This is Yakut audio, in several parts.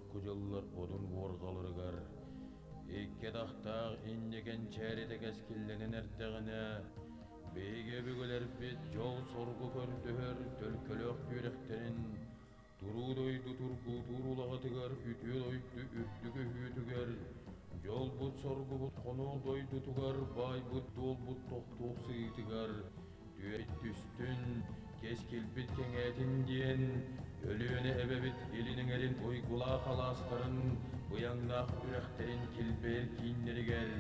Урукку дьыллар одун уорҕаларыгар икки атахтаах инньэ кэнчээритэ кэскиллэнэн эрдэҕинэ, биһиги өбүгэлэрбит дьол-соргу көрдөһөр төлкөлөөх түөрэхтэрин туруу дойду тургутуур улаҕатыгар үтүө дойду үрдүк өһүөтүгэр, дьолбут-соргубут хонуу дойдутугар баайбыт-дуолбут тохтуох сыһыытыгар түөй түстүн, кэскилбит кэҥээтин диэн Өлүөнэ эбэбит илин эҥэрин уйгулаах алаастарын быйаҥнаах үрэхтэрин килбэйэр кииннэригэр,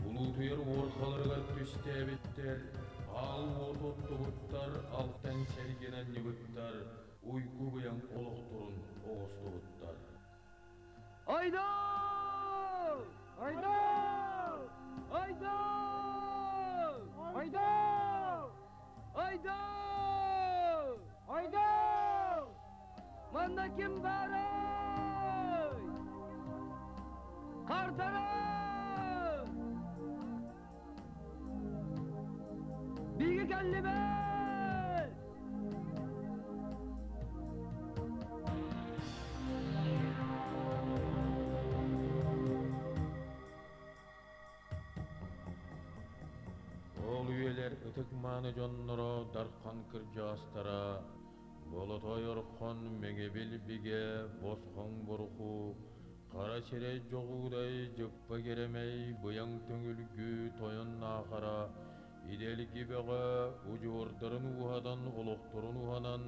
улуутуйар уорҕаларыгар түстээбиттэр, аал уот оттубуттар, алтан сэргэн анньыбыттар, уйгу-быйаҥ олохторун оҥостубуттар. Ойдоо! Ойдоо! Ойдоо! Ойдоо! Ойдоо! Ойдоо! Манна ким баарый? Хардарын! Биһиги кэллибит! Ол үйэлэр ытык-мааны дьонноро Дархан кырдьаҕастара Болотой Орхон Мэҥэбил Бигэ Босхоҥ Боруху Хара сирэй дьоҕуудай, дьыппа гэрэмэй, быйаҥ төҥүлгү, тойон наахара, идэлги бөҕө, удьуордарын ууһатан, олохторун уһанан,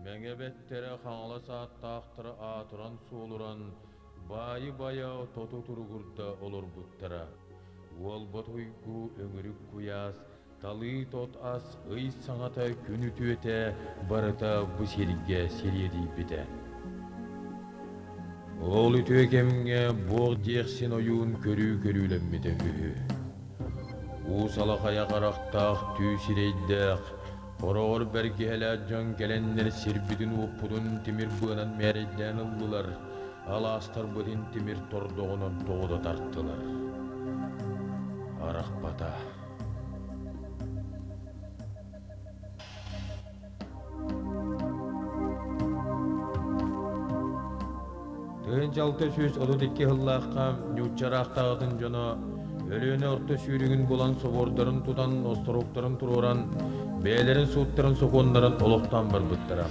мэҥэ бэттэрэ Хаҥалас ааттаахтара аатыран-суолуран, баайы-байа тоту туругурда олорбуттара. Уолбат уйгу өҥүрүк куйаас, талыы тот ас ый саҥата күн үтүөтэ барыта бу сиргэ сириэдийбитэ. Ол үтүө кэмҥэ буох диэхсин ойуун көрүү көрүүлэммитэ үһү. Уу салахайа харахтаах түү сирэйдээх, хороҕор бэргэһэлээх дьон кэлэннэр сирбитин-уоппутун тимир быанан мээрэйдээн ыллылар, алаастарбытын тимир тордоҕунан тоҕута тартылар. Арахпата. 1632 сыллаахха ньуучча ыраахтааҕытын дьоно Өлүөнэ орто сүүрүгүн булан собуордарын тутан, остуруктарын туруоран, бэйэлэрин сууттарын сокуоннарын олохтоон барбыттара.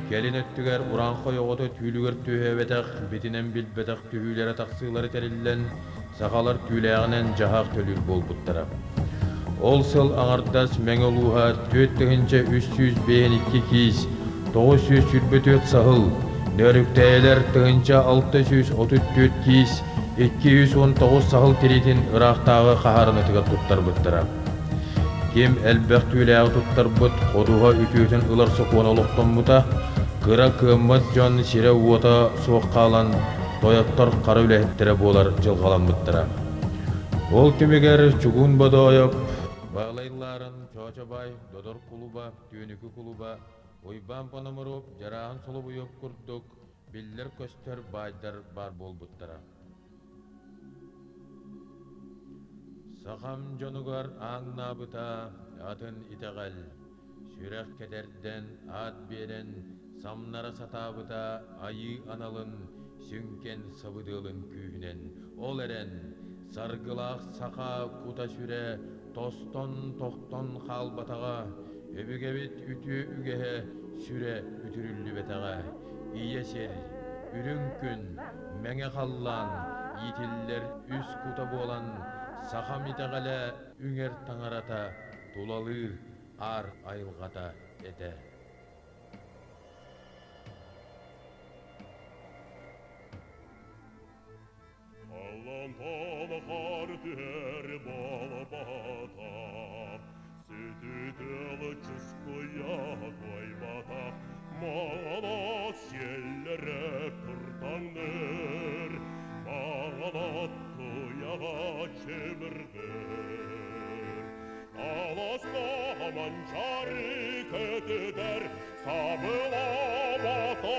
Кэлин өттүгэр урааҥхай оҕото түүлүгэр түһээбэтэх, битинэн билбэтэх түһүүлэрэ-тахсыылара тэриллэн, сахалар түүлээҕинэн дьаһаах төлүүр буолбуттара. Ол сыл аҥардас Мэҥэ улууһа 4352 киис, 924 саһыл, Нөөрүктээйилэр 1634 киис, 219 саһыл тириитин ыраахтааҕы хаһаарынатыгар туттарбыттара. Ким элбэх түүлээҕи туттарбыт ходуһа үтүөтүн ылар сокуона олохтоммута, кыра кыаммат дьон сирэ-уота суох хаалан, тойоттор хара үлэһиттэрэ буолар дьылҕаламмыттара. Ол түмүгэр Чугуун Бодоойоп, Баалай Лаарын, Чоочобай, Додор кулуба, Түөнүкү кулуба, Уйбаан Пономаруоп, Дьарааһын Солобуйуоп курдук биллэр-көстөр баайдар баар буолбуттара. Сахам дьонугар ааҥнаабыта атын итэҕэл, сүрэх кэтэрдэн, аат биэрэн, самнара сатаабыта айыы аналын сүҥкэн сабыдыалын күүһүнэн, ол эрэн, саргылаах саха кута-сүрэ тостон-тохтон хаалбатаҕа, өбүгэбит үтүө үгэһэ сүрэ үтүрүллүбэтэҕэ, ийэ сир, үрүҥ күн, мэҥэ халлаан иитиллэр үс кута буолан, сахам итэҕэлэ үҥэр таҥарата тулалыыр аар айылҕата этэ. Халлаантан хаар түһэр буолбатах, Сүтүтүөл чускуйа туойбатах, Маҥанат сиэллэрэ кыртаҥныыр, Маҥанат туйаҕа чымыргыыр. Аласка манчаары көтүтэр, Сабылабата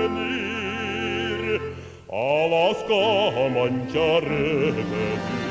килбэҥниир, Аласка манчаары көтүтэр.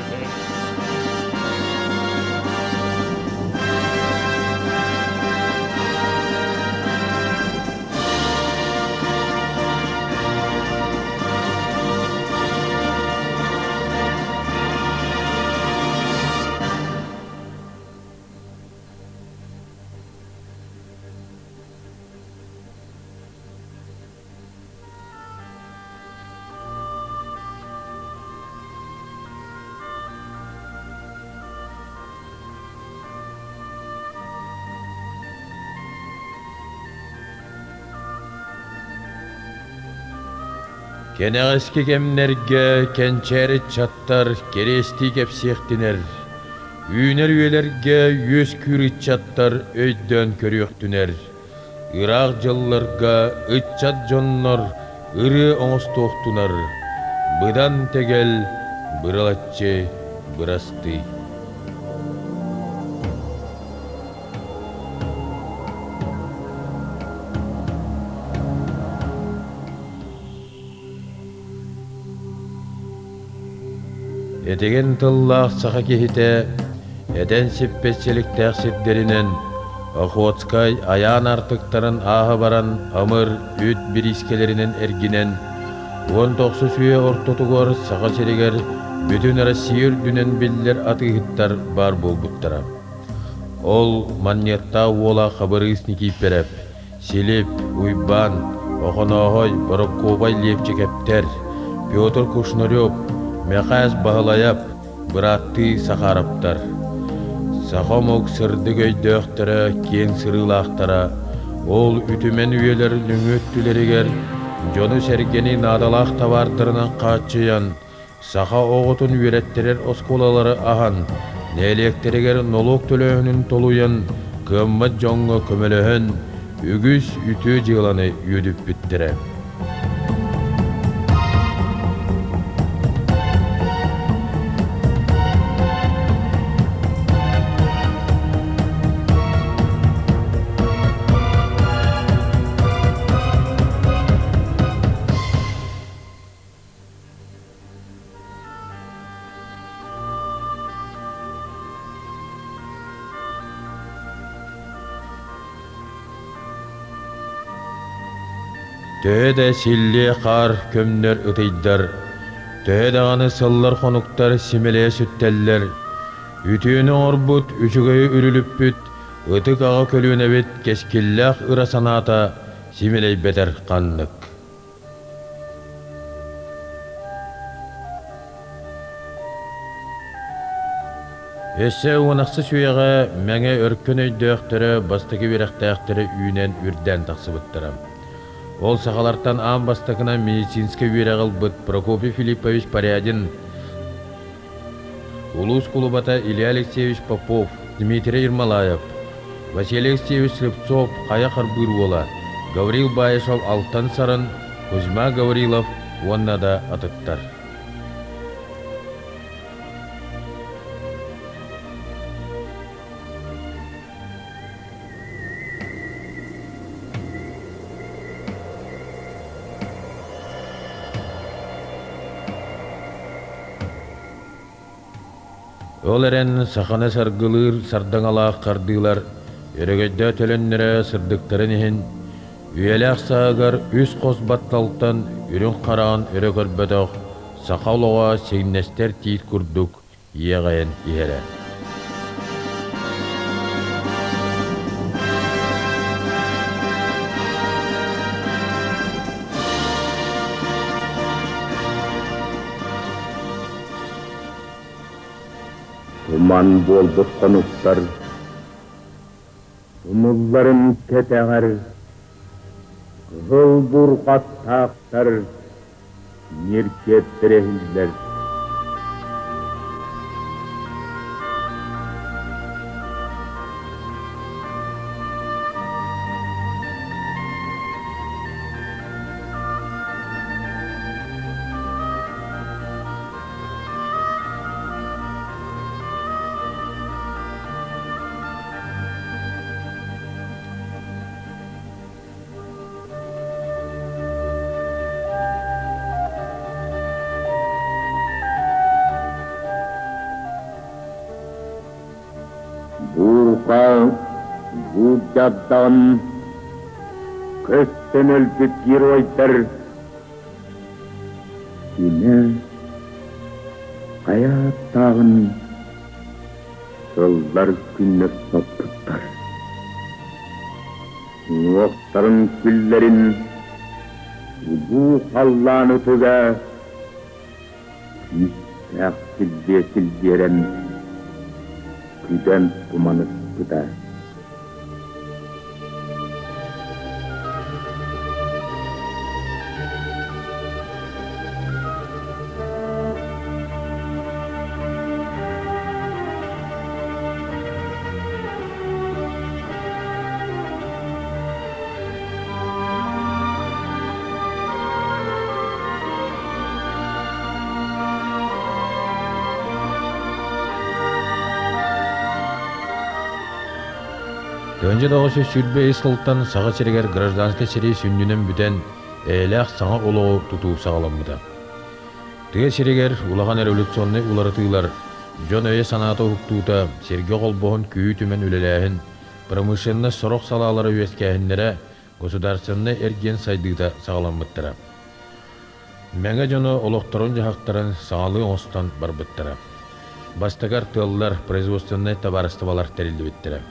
Кэнэҕэски кэмнэргэ кэнчээри ыччаттар кэриэстии кэпсиэхтинэр, үүнэр үйэлэргэ үөскүүр ыччаттар өйдөөн көрүөхтүнэр, ыраах дьылларга ыччат дьоннор ырыа оҥостуохтунар, быдан тэгэл, быралаччы бырастыы. Этигэн тыллаах саха киһитэ этэн сиппэт силиктээх сирдэринэн Охотскай айаан аартыктарын ааһа баран Амыр үт бириискэлэринэн эргинэн 19 үйэ ортотугар Саха сиригэр бүтүн Россия үрдүнэн биллэр атыыһыттар баар буолбуттара. Ол Манньыаттаах уола Хабырыыс Никииппэрэп Силип, Уйбаан, Охонооһой, Борокуобай Лиэпчикэптэр, Петр Кушнарев, Мэхээс Баһылайап, бырааттыы Сахараптар. Саха омук сырдык өйдөөхтөрө, киэҥ сырыылаахтара, ол үтүмэн үйэлэр нөҥүө өттүлэригэр дьону-сэргэни наадалаах табаардарынан хааччыйан, Саха оҕотун үөрэттэрэр оскуолалары аһан, нэһилиэктэригэр нолуок төлөөһүнүн толуйан, кыаммат дьоҥҥо көмөлөһөн, үгүс үтүө дьыаланы үөдүппүттэрэ. Төһө да силлиэ-хаар көмнөр ытыйдар, төһө даҕаны сыллар-хонуктар симэлийэ сүттэллэр, үтүөнү оҥорбут, үчүгэйи үрүлүппүт ытык аҕа көлүөнэбит кэскиллээх ыра санаата симэлийбэтэр ханнык. Өссө уонахсыс үйэҕэ Мэҥэ өркөн өйдөөхтөрө бастакы үөрэхтээхтэрэ үүнэн үрдээн тахсыбыттара. Ол сахалартан аан бастакынан медицинскэй үөрэҕи ылбыт Прокопий Филиппович Порядин, улуус кулубата Илья Алексеевич Попов, Дмитрий Ермолаев, Василий Алексеевич Слепцов Хайа Харбыыр уола, Гаврил Баишев Алтан Сарын, Кузьма Гаврилов уонна да атыттар. Ол эрэн саханы саргылыыр сардаҥалаах хардыылар өрөгөйдөө төлөннөрө сырдыктарын иһин, үйэлээх сааһыгар үс хос батталтан үрүҥ хараҕын өрө көрбөтөх саха олоҕо сиҥнэстэр тиит курдук иэҕэйэн иһэрэ. Туман буолбут хонуктар тумулларын кэтэҕэр кыһыл бурҕаттаахтар ньиргиэттэрэ иһиллэр. Буурҕа буулдьардаҕын көстөн өлбүт геройдар кини хайа ааттааҕын сыллар күннэр соппуттар. Уҥуохтарын күллэрин улуу халлаан ытыга күүстээх силбиэ силбиэрэн күдэн туманыспыта. 1923 сылтан Саха сиригэр гражданскай сэрии сүнньүнэн бүтэн, эйэлээх саҥа олоҕу тутуу саҕаламмыта. Тыа сиригэр улахан революционнай уларытыылар, дьон өйө-санаата уһуктуута, сиргэ холбоһон күүһү түмэн үлэлээһин, промышленность сорох салаалара үөскээһиннэрэ государственнай эргиэн сайдыыта саҕаламмыттара. Мэҥэ дьоно олохторун-дьаһахтарын саҥалыы оҥостон барбыттара. Бастакы артыаллар, производственнай табаарыстыбалар тэриллибиттэрэ.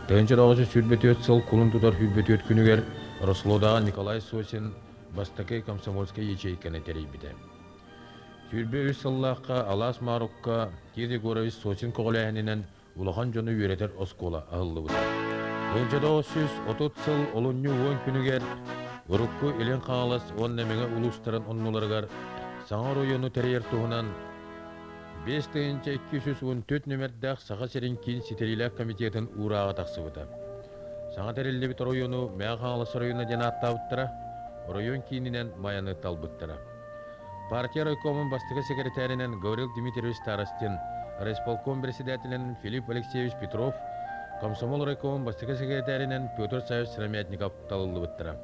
1924 сыл кулун тутар 24 күнүгэр Рослодаҕа Николай Сосин бастакы комсомольскай ячейканы тэрийбитэ. 23 сыллаахха Алаас Маарукка Тит Егорович Сосин көҕүлээһининэн улахан дьону үөрэтэр оскуола аһыллыбыта. 1930 сыл олунньу уон күнүгэр урукку Илин Хаҥалас уонна Мэҥэ улуустарын оннуларыгар саҥа оройуону тэрийэр туһунан 5214 нүмердээх Саха сирин киин ситэриилээх комитетын уурааҕа тахсыбыта. Саҥа тэриллибит оройуону Мэҥэ Хаҥалас оройуона диэн ааттаабыттара, оройуон киининэн Майаны талбыттара. Партия райкомун бастакы секретаринэн Гаврил Дмитриевич Старостин, райисполком председателинэн Филипп Алексеевич Петров, комсомол райкомун бастакы секретаринэн Петр Савич Сыромятников талыллыбыттара.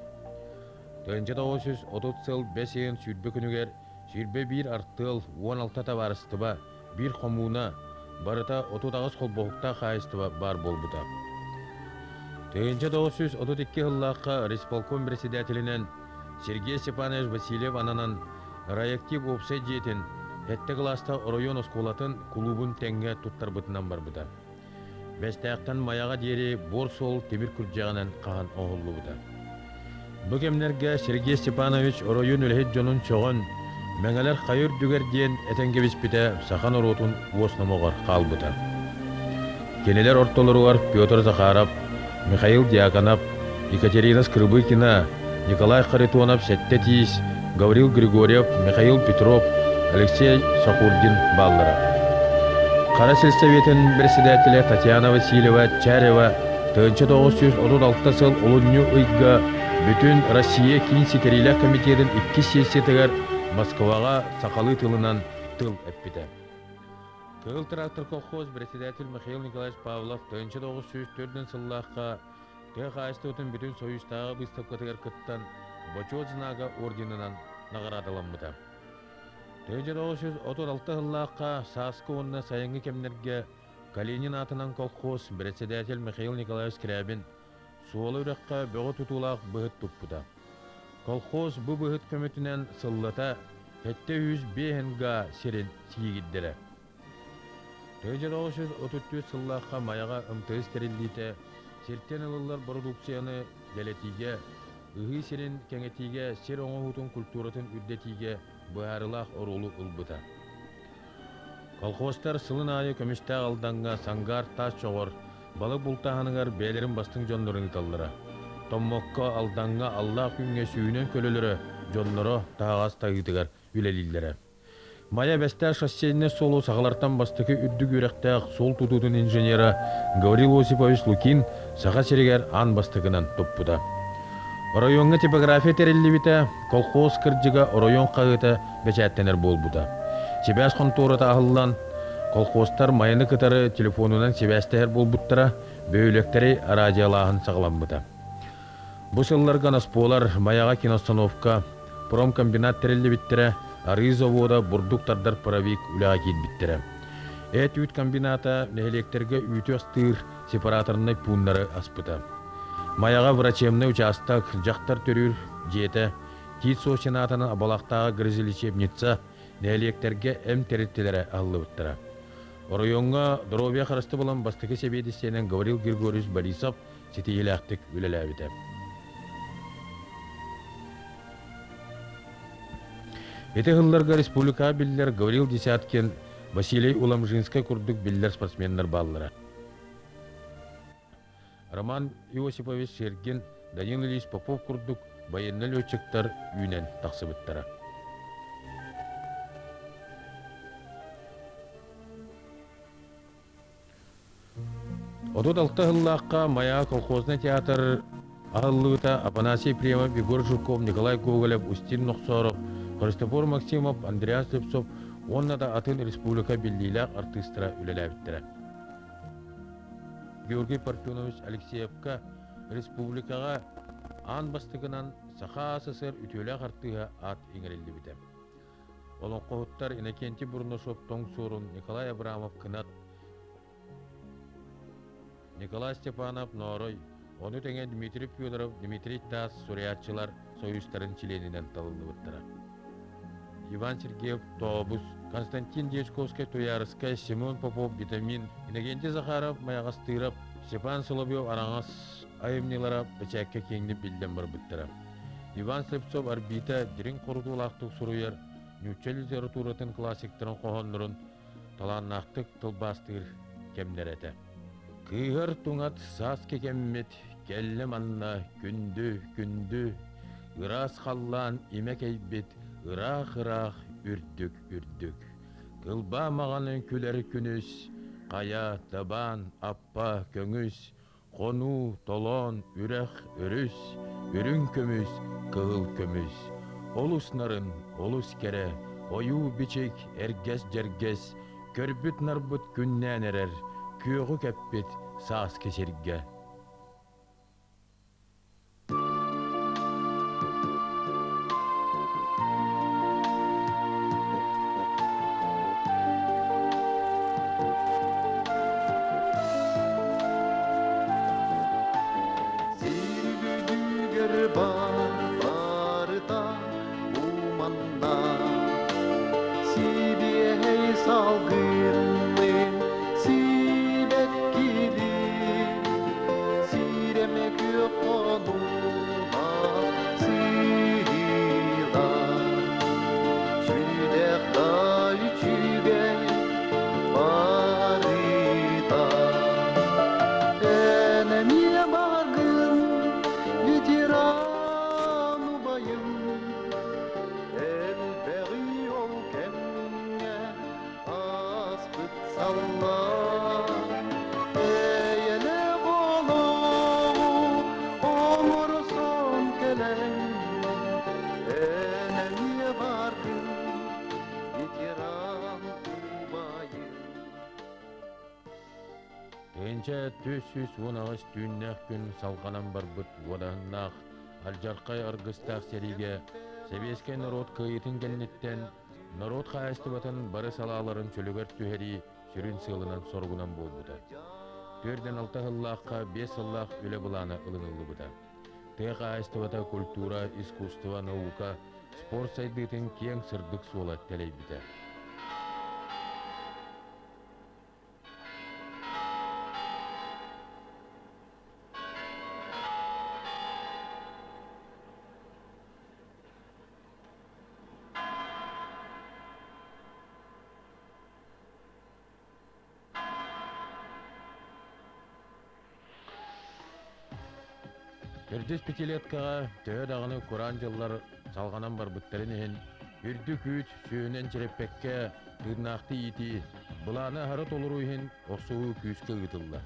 1930 сыл бэс ыйын 20 күнүгэр 21 артыал, 16 табаарыстыба, биир хомууна, барыта 38 холбоһуктаах хаһаайыстыба баар буолбута. 1932 сыллаахха райисполком председателинэн Сергей Степанович Васильев ананан райактив уопсай дьиэтин сэттэ кылаастаах оройуон оскуолатын кулуубун тэҥҥэ туттарбытынан барбыта. Бэстээхтэн Майаҕа диэри буор суол тимир күрдьэҕинэн хаһан оҥоһуллубута. Бу кэмнэргэ Сергей Степанович оройуон үлэһит дьонун сөҕөн, Мэҥэлэр хайа үрдүгэр диэн этэн кэбиспитэ саха норуотун уос номоҕор хаалбыта. Кинилэр ортолоругар Петр Захаров, Михаил Дьяконов, Екатерина Скрыбыкина, Николай Харитонов сэттэ тиис, Гаврил Григорьев, Михаил Петров, Алексей Сахурдин бааллара. Хара сельсоветын председателэ Татьяна Васильева Чарева 1936 сыл олунньу ыйга бүтүн Россия Киин ситэриилээх комитетын иккис сессиятыгар Москваҕа сахалыы тылынан тыл эппитэ. Кыһыл трактор колхоз председатель Михаил Николаевич Павлов 1904 сыллаахха тыа хаһаайыстыбатын бүтүн Союзтааҕы быыстапкатыгар кыттан Бочуот знага орденынан наҕараадаламмыта. 1936 сыллаахха сааскы уонна сайыҥҥы кэмнэргэ Калинин аатынан колхоз председатель Михаил Николаевич Скрябин Суола үрэххэ бөҕө тутуулаах быһыт туппута. Колхоз бу быһыт көмөтүнэн сыллата 705 га сирин сиигирдэрэ. 1934 сыллаахха Майаҕа МТС тэриллиитэ сиртэн ылыллар бородууксуйаны дэлэтиигэ, ыһыы сирин кэҥэтиигэ, сир оҥоһуутун культуратын үрдэтиигэ быһаарыылаах оруолу ылбыта. Колхозтар сылын аайы көмүстээх Алдаҥҥа Сангаар таас чоҕор балык бултааһыныгар бэйэлэрин бастыҥ дьоннорун ыыталлара. Томмокко, Алдаҥҥа аллаах күҥҥэ сүүнэн көлөлөрө, дьонноро таһаҕас таһыытыгар үлэлииллэрэ. Майа Бэстээх шоссейнай суолу сахалартан бастакы үрдүк үөрэхтээх суол тутуутун инженера Гаврил Осипович Лукин Саха сиригэр аан бастакынан туппута. Оройуоҥҥа типография тэриллибитэ, колхоз кырдьыга оройуон хаһыата бэчээттэнэр буолбута. Сибээс хонтуората аһыллан, колхозтар Майаны кытары телефонунан сибээстэһэр буолбуттара, бөһүөлэктэри араадьыйалааһын саҕаламмыта. Бу сылларга Носполар, Майаҕа киностановка, промкомбинат тэриллибиттэрэ, арыы завода, бурдук тардар паровик үлэҕэ киирбиттэрэ. Эт-үүт комбината нэһилиэктэргэ үүтү астыыр сепараторнай пууннары аспыта. Майаҕа врачебнай учаастак, дьахтар төрүүр дьиэтэ, Тиит Сосин аатынан Абалахтааҕы грязелечебница, нэһилиэктэргэ эмп тэрилтэлэрэ аһыллыбыттара. Оройуоҥҥа доруобуйа харыстабылын бастакы сэбиэдиссэйинэн Гаврил Григорьевич Борисов ситиһиилээхтик үлэлээбитэ. Ити сылларга республикаҕа биллэр Гаврил Десяткин, Василий Уламжинскай курдук биллэр спортсменнар бааллара. Роман Иосифович Сергин, Данил Ильич Попов курдук байыаннай летчиктар үүнэн тахсыбыттара. 36 сыллаахха Майа колхознай театр аһыллыбыта Афанасий Ефремов, Егор Жирков, Николай Гоголев, Устин Нохсоров, Христофор Максимов, Андреас Слепцов уонна да атын республика биллиилээх артыыстара үлэлээбиттэрэ. Георгий Парфенович Алексеевка республикаҕа аан бастакынан Саха АССР үтүөлээх артыыһа аат иҥэриллибитэ. Олоҥхоһуттар Иннокентий Бурнашов Тоҥ Суорун, Николай Абрамов Кынат, Николай Степанов Ноорой, ону тэҥэ Дмитрий Федоров, Дмитрий Таас суруйааччылар союзтарын чилиэнинэн талыллыбыттара. Иван Сергеев Тообус, Константин Дьячковскай Туйаарыскай, Семен Попов Витамин, Иннокентий Захаров Майаҕастыырап, Степан Соловьев Араҥас айымньылара бэчээккэ киэҥник биллэн барбыттара. Иван Слепцов Арбита дириҥ хорутуулаахтык суруйар нуучча литературатын классиктарын хоһооннорун талааннаахтык тылбаастыыр кэмнэрэ этэ. Кыыһар туҥат сааскы кэммит кэллэ манна күндү, күндү, ыраас халлаан имэ кэйбит ыраах-ыраах үрдүк-үрдүк. Кылбаа маҕаны күлэр күнүс, хайа, дабаан, аппа, көҥүс, Хонуу, толоон, үрэх, өрүс, үрүҥ көмүс, кыһыл көмүс. Олус нарын, олус кэрэ, ойуу-бичик, эргэс-дьэргэс, көрбүт-нарбыт күннээн эрэр, күөҕү кэппит сааскы сиргэ. Сиргүдүгэр бар барыта уманна Сибиэһэй салгыннын сибэккилин Сирэмэ күөх хонууна сыһыылар Сүдэх да үчүгэй барыта Эн эмиэ баргын ветеран убайым Элбэҕи ол кэмҥэ ааспыт саллаат Эйэлээх олоҕу оҥорсон кэлэн Эн эмиэ бааргын ветеран убайым Тыһыынча 418 түүннээх күн салҕанан барбыт уодаһыннаах алдьархай аргыстаах сэриигэ сэбиэскэй норуот кыайыытын кэнниттэн норуот хаһаайыстыбатын бары салааларын чөлүгэр түһэрии сүрүн сыалынан-соругунан буолбута. 46 сыллаахха 5 сыллаах үлэ былаана ылыныллыбыта. Тыа хаһаайыстыбата культура, искусство, наука, спорт сайдыытын киэҥ сырдык суола тэлэйбитэ. Төрдүс пятилеткаҕа төһө даҕаны кураан дьыллар салҕанан барбыттарын иһин, үрдүк үүт сүөһүнэн чирэппэккэ тыыннаахтыы иитии, былааны аһары толоруу иһин охсуһуу күүскэ ыытыллар.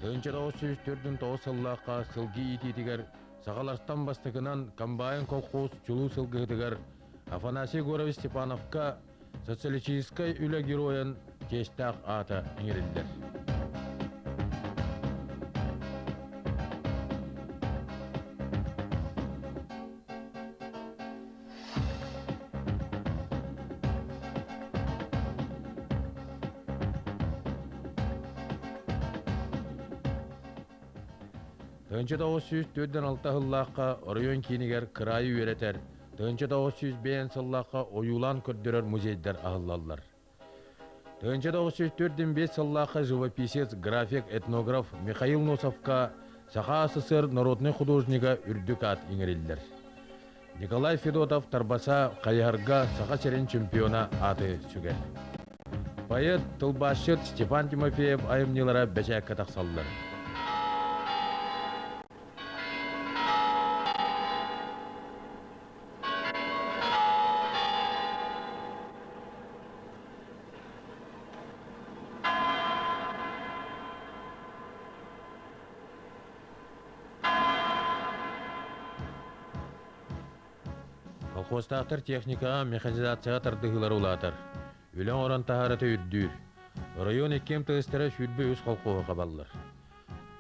1949 сыллаахха сылгы иитиитигэр сахалартан бастакынан комбайн колхоз чулуу сылгыһытыгар Афанасий Егорович Степановка Социалистическай үлэ геройун чиэстээх аата иҥэриллэр. 1946 сыллаахха оройуон киинигэр кыраайы үөрэтэр 1905 сыллаахха ойуулаан көрдөрөр музейдар аһыллаллар. 1945 сыллаахха живописец, график, этнограф Михаил Носовка Саха СССР народнай художнига үрдүк аат иҥэриллэр. Николай Федотов Тарбаса хайыһарга Саха сирин чемпиона ааты сүгэр. Поэт, тылбаасчыт Степан Тимофеев айымньылара бэчээккэ тахсаллар. Колхозтаахтар техникаҕа, механизацияҕа тардыһыылара улаатар. Үлэ оҥорон таһаарата үрдүүр. Оройуон икки МТС-тара 23 колхоһу хабаллар.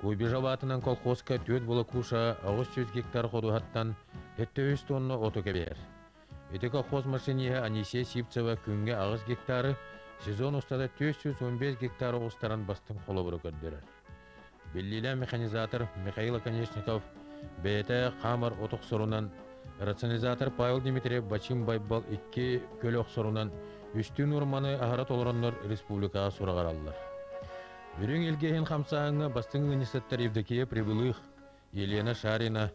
Куйбышев аатынан колхозка түөрт волокуша 800 гектар ходуһаттан 700 тонна оту кэбиһэр. Ити колхоз машиниһа Анисия Сивцева күҥҥэ 8 гектары, сезон устата 415 гектар оҕустаран бастыҥ холобуру көрдөрөр. Биллиилээх механизатор Михаил Оконешников бэйэтэ хаамар от охсорунан, рационализатор Павел Дмитриев Бачым Байбал икки көлө охсорунан үстүү нуорманы аһара толороннор республикаҕа сураҕыраллар. Үрүҥ илгэ иһин хамсааһыҥҥа бастыҥ ыанньыксыттар Евдокия Прибылых, Елена Шарина,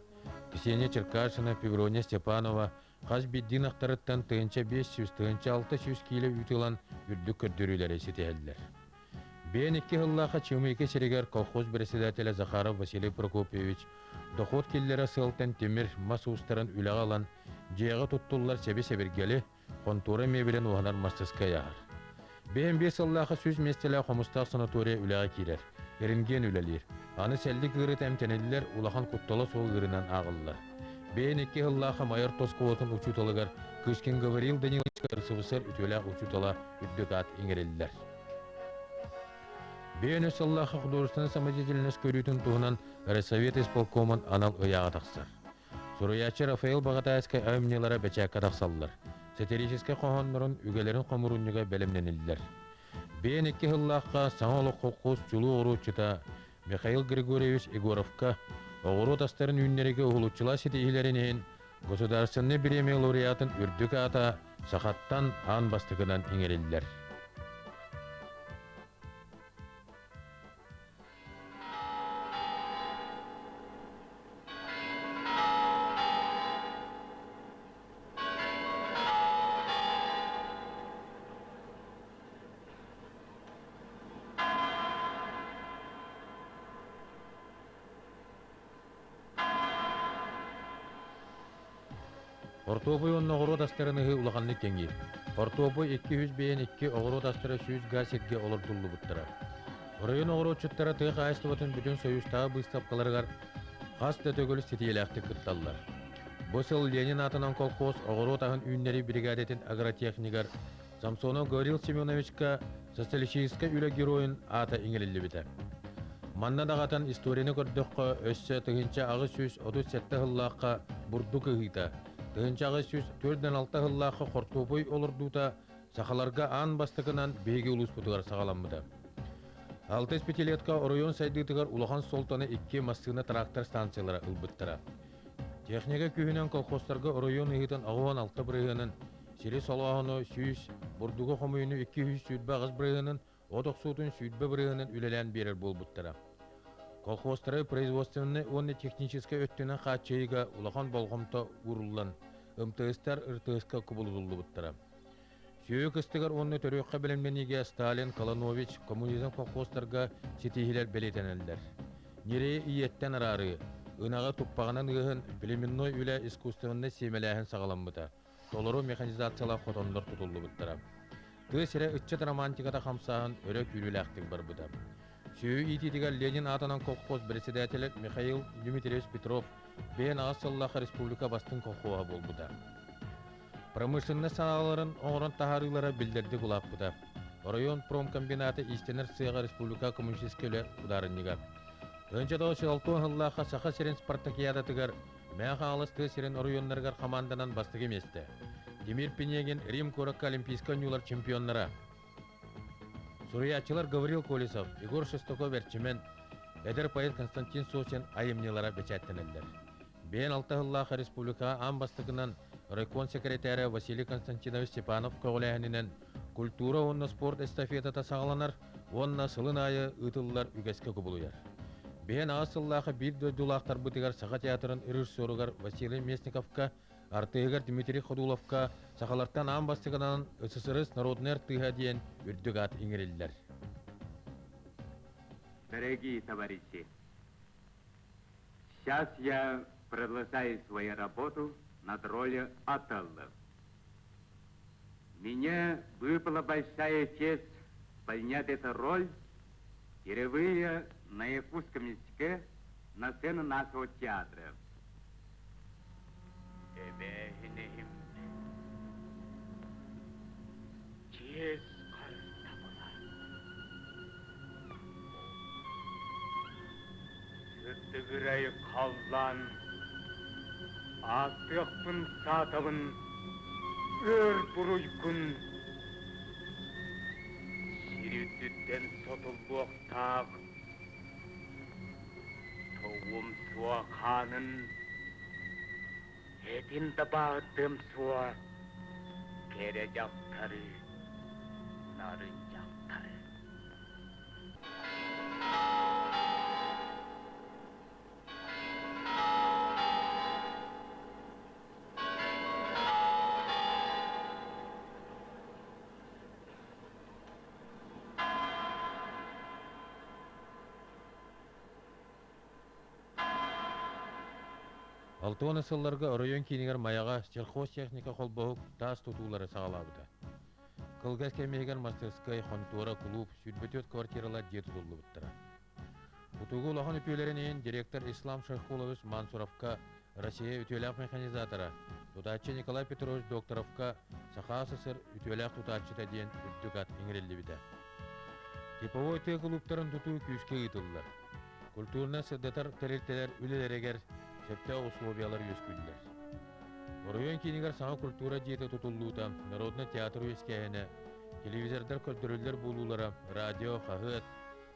Ксения Черкашина, Феврония Степанова хас биирдии ынахтарыттан 1500, 1600 киилэ үүт ылан үрдүк көрдөрүүлэри ситиһэллэр. Биэн икки сыллаахха Чымыйка сиригэр колхоз председателэ Захаров Василий Прокопьевич дохуот киллэрэ сыалтан тимир, мас уустарын үлэҕэ ылан, дьиэҕэ туттуллар сэби-сэбиргэли, хонтуора миэбэлин уһанар мастыскыай ааһар. Биэн биэс сыллаахха 100 миэстэлээх хомустаах санатория үлэҕэ киирэр, рентген үлэлиир. Аны сэллик ыарыыта эмтэниллэр, улахан куттала суох ыарыынан ааҕыллар. Биэн икки сыллаахха майор тоскуолатын учууталыгар Кычкин Гаврил Даниловичка РСФСР үтүөлээх учуутала үрдүк аат иҥэриллэр. Биэн үс сыллаахха художественнай самодеятельность көрүүтүн туһунан Райсовет исполкомун анал ыйааҕа тахсар. Суруйааччы Рафаэл Баҕатаайскай айымньылара бэчээккэ тахсаллар. Сатирическай хоһооннорун үгэлэрин хомуурунньуга бэлэмнэниллэр. Биэн икки сыллаахха Саҥа олох холкуос чулуу оҕуруотчута Михаил Григорьевич Егоровка оҕуруот астарын үүннэригэ уһулуччулаах ситиһиилэрин иһин Государственнай бириэмийэ лауреатын үрдүк аата сахаттан аан бастакынан иҥэриллэр. Хортуопуй уонна оҕуруот астарын ыһыы улаханнык кэҥиир. Хортуопуй 252 оҕуруот астара 100 га сиргэ олордуллубуттара. Оройуон оҕуруотчуттара тыа хаһаайыстыбатын бүтүн Союзтааҕы быыстапкаларыгар хас да төгүл ситиһиилээхтик кытталлар. Бу сыл Ленин аатынан колхоз оҕуруот аһын үүннэрии биригээдэтин агротехнигар Самсонов Гаврил Семеновичка социалистическай үлэ геройун аата иҥэриллибитэ. Манна даҕатан историяны көрдөххө, өссө 1837 сыллаахха бурдук ыһыыта, 1846 сыллаахха хортуопуй олордуута сахаларга аан бастакынан биһиги улууспутугар саҕаламмыта. Алтыс пятилетка оройуон сайдыытыгар улахан суолтаны икки массыына-трактор станциялара ылбыттара. Техника күүһүнэн колхозтарга оройуон ыһыытын 86 бырыһыанын Сири солооһуну 100, бурдугу хомуйууну 228 бырыһыанын, от охсуутун 20 бырыһыанын үлэлээн биэрэр буолбуттара. Колхозтары производственнай уонна техническэй өттүнэн хааччыйыыга улахан болҕомто ууруллан, МТС-тар РТС-ка кубулутуллубуттара. Сүөһү кыстыгар уонна төрүөххэ бэлэмнэниигэ Сталин, Колонович, коммунизм колхозтарга ситиһиилэр бэлиэтэнэллэр. Ньирэйи ийэттэн араарыы, ынаҕы туппаҕынан ыаһын, племенной үлэ искусственнай сиэмэлээһин саҕаламмыта. Толору механизациялаах хотоннор тутуллубуттара. Тыа сирэ ыччат романтиката хамсааһын өрө күүрүүлээхтик барбыта. Сүөһү иитиитигэр Ленин аатынан колхоз председателэ Михаил Дмитриевич Петров бэйэн аҕыс сыллаах республика бастыҥ колхоһа буолбута. Промышленность салааларын оҥорон таһаарыылара биллэрдик улааппыта. Оройуон промкомбината иистэнэр сыаҕа республика коммунистическай үлэ удаарынньыга. 1960 сыллаахха Саха сирин спартакиадатыгар Мэҥэ Хаҥалас тыа сирин оройуоннарыгар хамаанданан бастакы миэстэ. Тимир Пинегин Рим куоракка Олимпийскай оонньуулар чемпионнара. Суруйааччылар Гаврил Колесов, Егор Шестаков-Эрчимэн, эдэр поэт Константин Сосин айымньылара бэчээттэнэллэр. Бэйэн алта сыллаах республикаҕа аан бастакынан райком секретаря Василий Константинович Степанов көҕүлээһининэн культура уонна спорт эстафетата саҕаланар уонна сылын аайы ыытыллар үгэскэ кубулуйар. Биһэн аҕыс сыллаахы биир дойдулаахтарбытыгар Саха театрын режиссеругар Василий Местниковка, артыыһыгар Дмитрий Ходуловка сахалартан аан бастакынан СССР народнай артыыһа диэн үрдүк аат иҥэриллэр. Дорогие товарищи, сейчас я продолжаю свою работу над ролью Отелло. Мне выпала большая честь понять эту роль впервые на якутском языке на сцену нашего театра. Эбээһинэһим чиэс харыстабыла. Сыбдыгырай халлаан, ааттыахпын саатабын, өр буруйгун. Сир үрдүттэн сотуллуохтаах тоҕум суо хаанын, этин да баҕардым суо, кэрэ дьахтары, нарын дьахтары. Алтыана сылларга оройуон киинигэр Майаҕа сельхозтехника холбоһук таас тутуулары саҕалаабыта. Кылгас кэм иһигэр мастырыскыай, хонтуора, кулууп, 24 квартиралар дьиэ тутуллубуттара. Тутууга улахан үтүөлэрин иһин директор Ислам Шайхулович Мансуровка Россия үтүөлээх механизатора, тутааччы Николай Петрович Докторовка Саха СССР үтүөлээх тутааччыта диэн үрдүк ат иҥэриллибитэ. Типовой тыа кулууптарын тутуу күүскэ ыытыллар. Культурнай-сырдатар тэрилтэлэр үлэлэригэр сөптөөх условиялар үөскүүллэр. Оройуон киинигэр саҥа культура дьиэтэ тутуллуута, народнай театр үөскээһинэ, телевизордар көрдөрүллэр буолуулара, радио, хаһыат,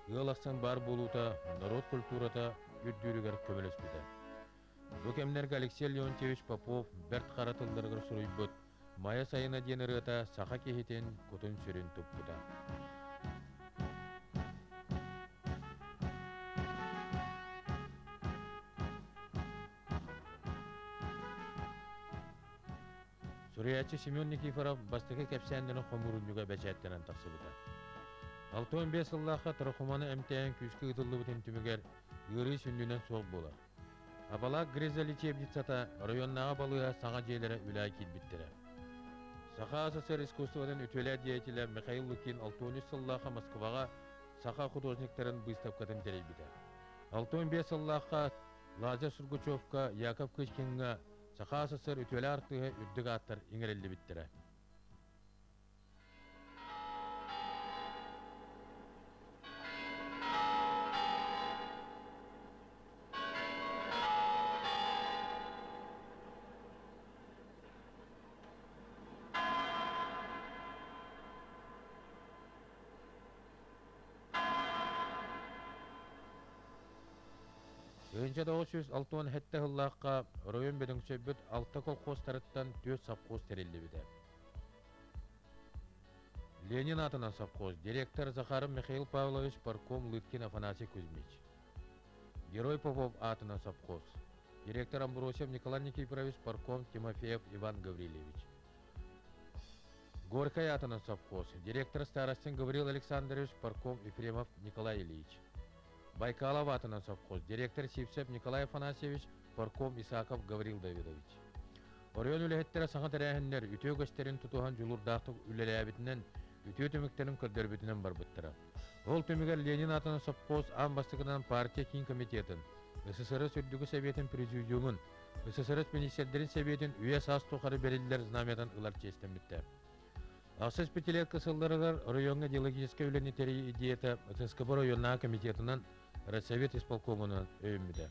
ыал ахсын баар буолуута норуот культурата үрдүүрүгэр көмөлөспүтэ. Бу кэмнэргэ Алексей Леонтьевич Попов Бэрт Хара тылларыгар суруйбут «Майа сайына» диэн ырыата саха киһитин кутун-сүрүн туппута. Суруйааччы Семен Никифоров бастакы кэпсээннэрин хомуурунньуга бэчээттэнэн тахсыбыта. 65 сыллаахха трахоманы эмтээн күүскэ ыытыллыбытын түмүгэр ыарыы сүнньүнэн суох буолар. Абалаах Греза лечебницата оройуоннааҕы балыыһа саҥа дьиэлэрэ үлэҕэ киирбиттэрэ. Саха СССР искусствотын үтүөлээх деятелэ Михаил Лукин 63 сыллаахха Москваҕа саха художниктарын быыстапкатын тэрийбитэ. 65 сыллаахха Лазарь Сургучевка, Яков Кычкиҥҥа Саха СССР үтүөлээх артыыһа үрдүк ааттар иҥэриллибиттэрэ. 1967 сыллаахха оройуон бөдөҥсөйбүт алта колхозтарыттан түөрт совхоз тэриллибитэ. Ленин аатынан совхоз директор Захаров Михаил Павлович, парком Лыткин Афанасий Кузьмич. Герой Попов аатынан совхоз директор Амбросьев Николай Никифорович, парком Тимофеев Иван Гаврильевич. Горькай аатынан совхоз директор Старостин Гаврил Александрович, парком Ефремов Николай Ильич. Байкалов аатынан совхоз директор Сивцев Николай Афанасьевич, парком Исаков Гаврил Давидович. Оройуон үлэһиттэрэ саҥа тэрээһиннэр үтүө үгэстэрин тутуһан дьулуурдаахтык үлэлээбитинэн, үтүө түмүктэрин көрдөрбүтүнэн барбыттара. Ол түмүгэр Ленин аатынан совхоз аан бастакынан партия киин комитетын, СССР Үрдүкү Сэбиэтин президиумун, СССР Министрдэрин Сэбиэтин үйэ-саас тухары бэриллэр знамятын ылар чиэстэммиттэр. Ахсыс пятилетка сылларыгар оройуоҥҥа идеологическай үлэни тэрийии идеята ССКБ оройуоннааҕы комитетынан Россовет исполкомунан өйөммүтэ.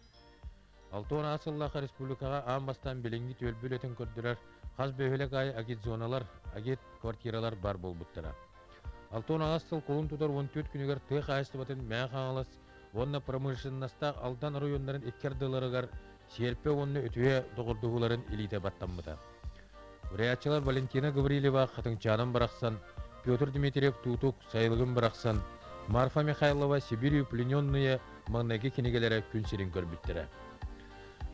60 сыллаах республикаҕа аан бастаан билиҥҥи түөлбэ үлэтин көрдөрөр хас бөһүөлэк аайы агитзоналар, агит-квартиралар баар буолбуттара. 68 сыл кулун тутар 14 күнүгэр тыа хаһаайыстыбатын Мэҥэ Хаҥалас уонна промышленностаах Алдан оройуоннарын икки ардыларыгар Сиэрпэ уонна Үтүө доҕордоһууларын илиитэ баттаммыта. Уруйааччылар Валентина Гаврильева Хатыҥчаанын барахсан, Петр Дмитриев Туутук сайылыгын барахсан, Марфа Михайлова Сибирью плененные маҥнайгы кинигэлэрэ күн сирин көрбүттэрэ.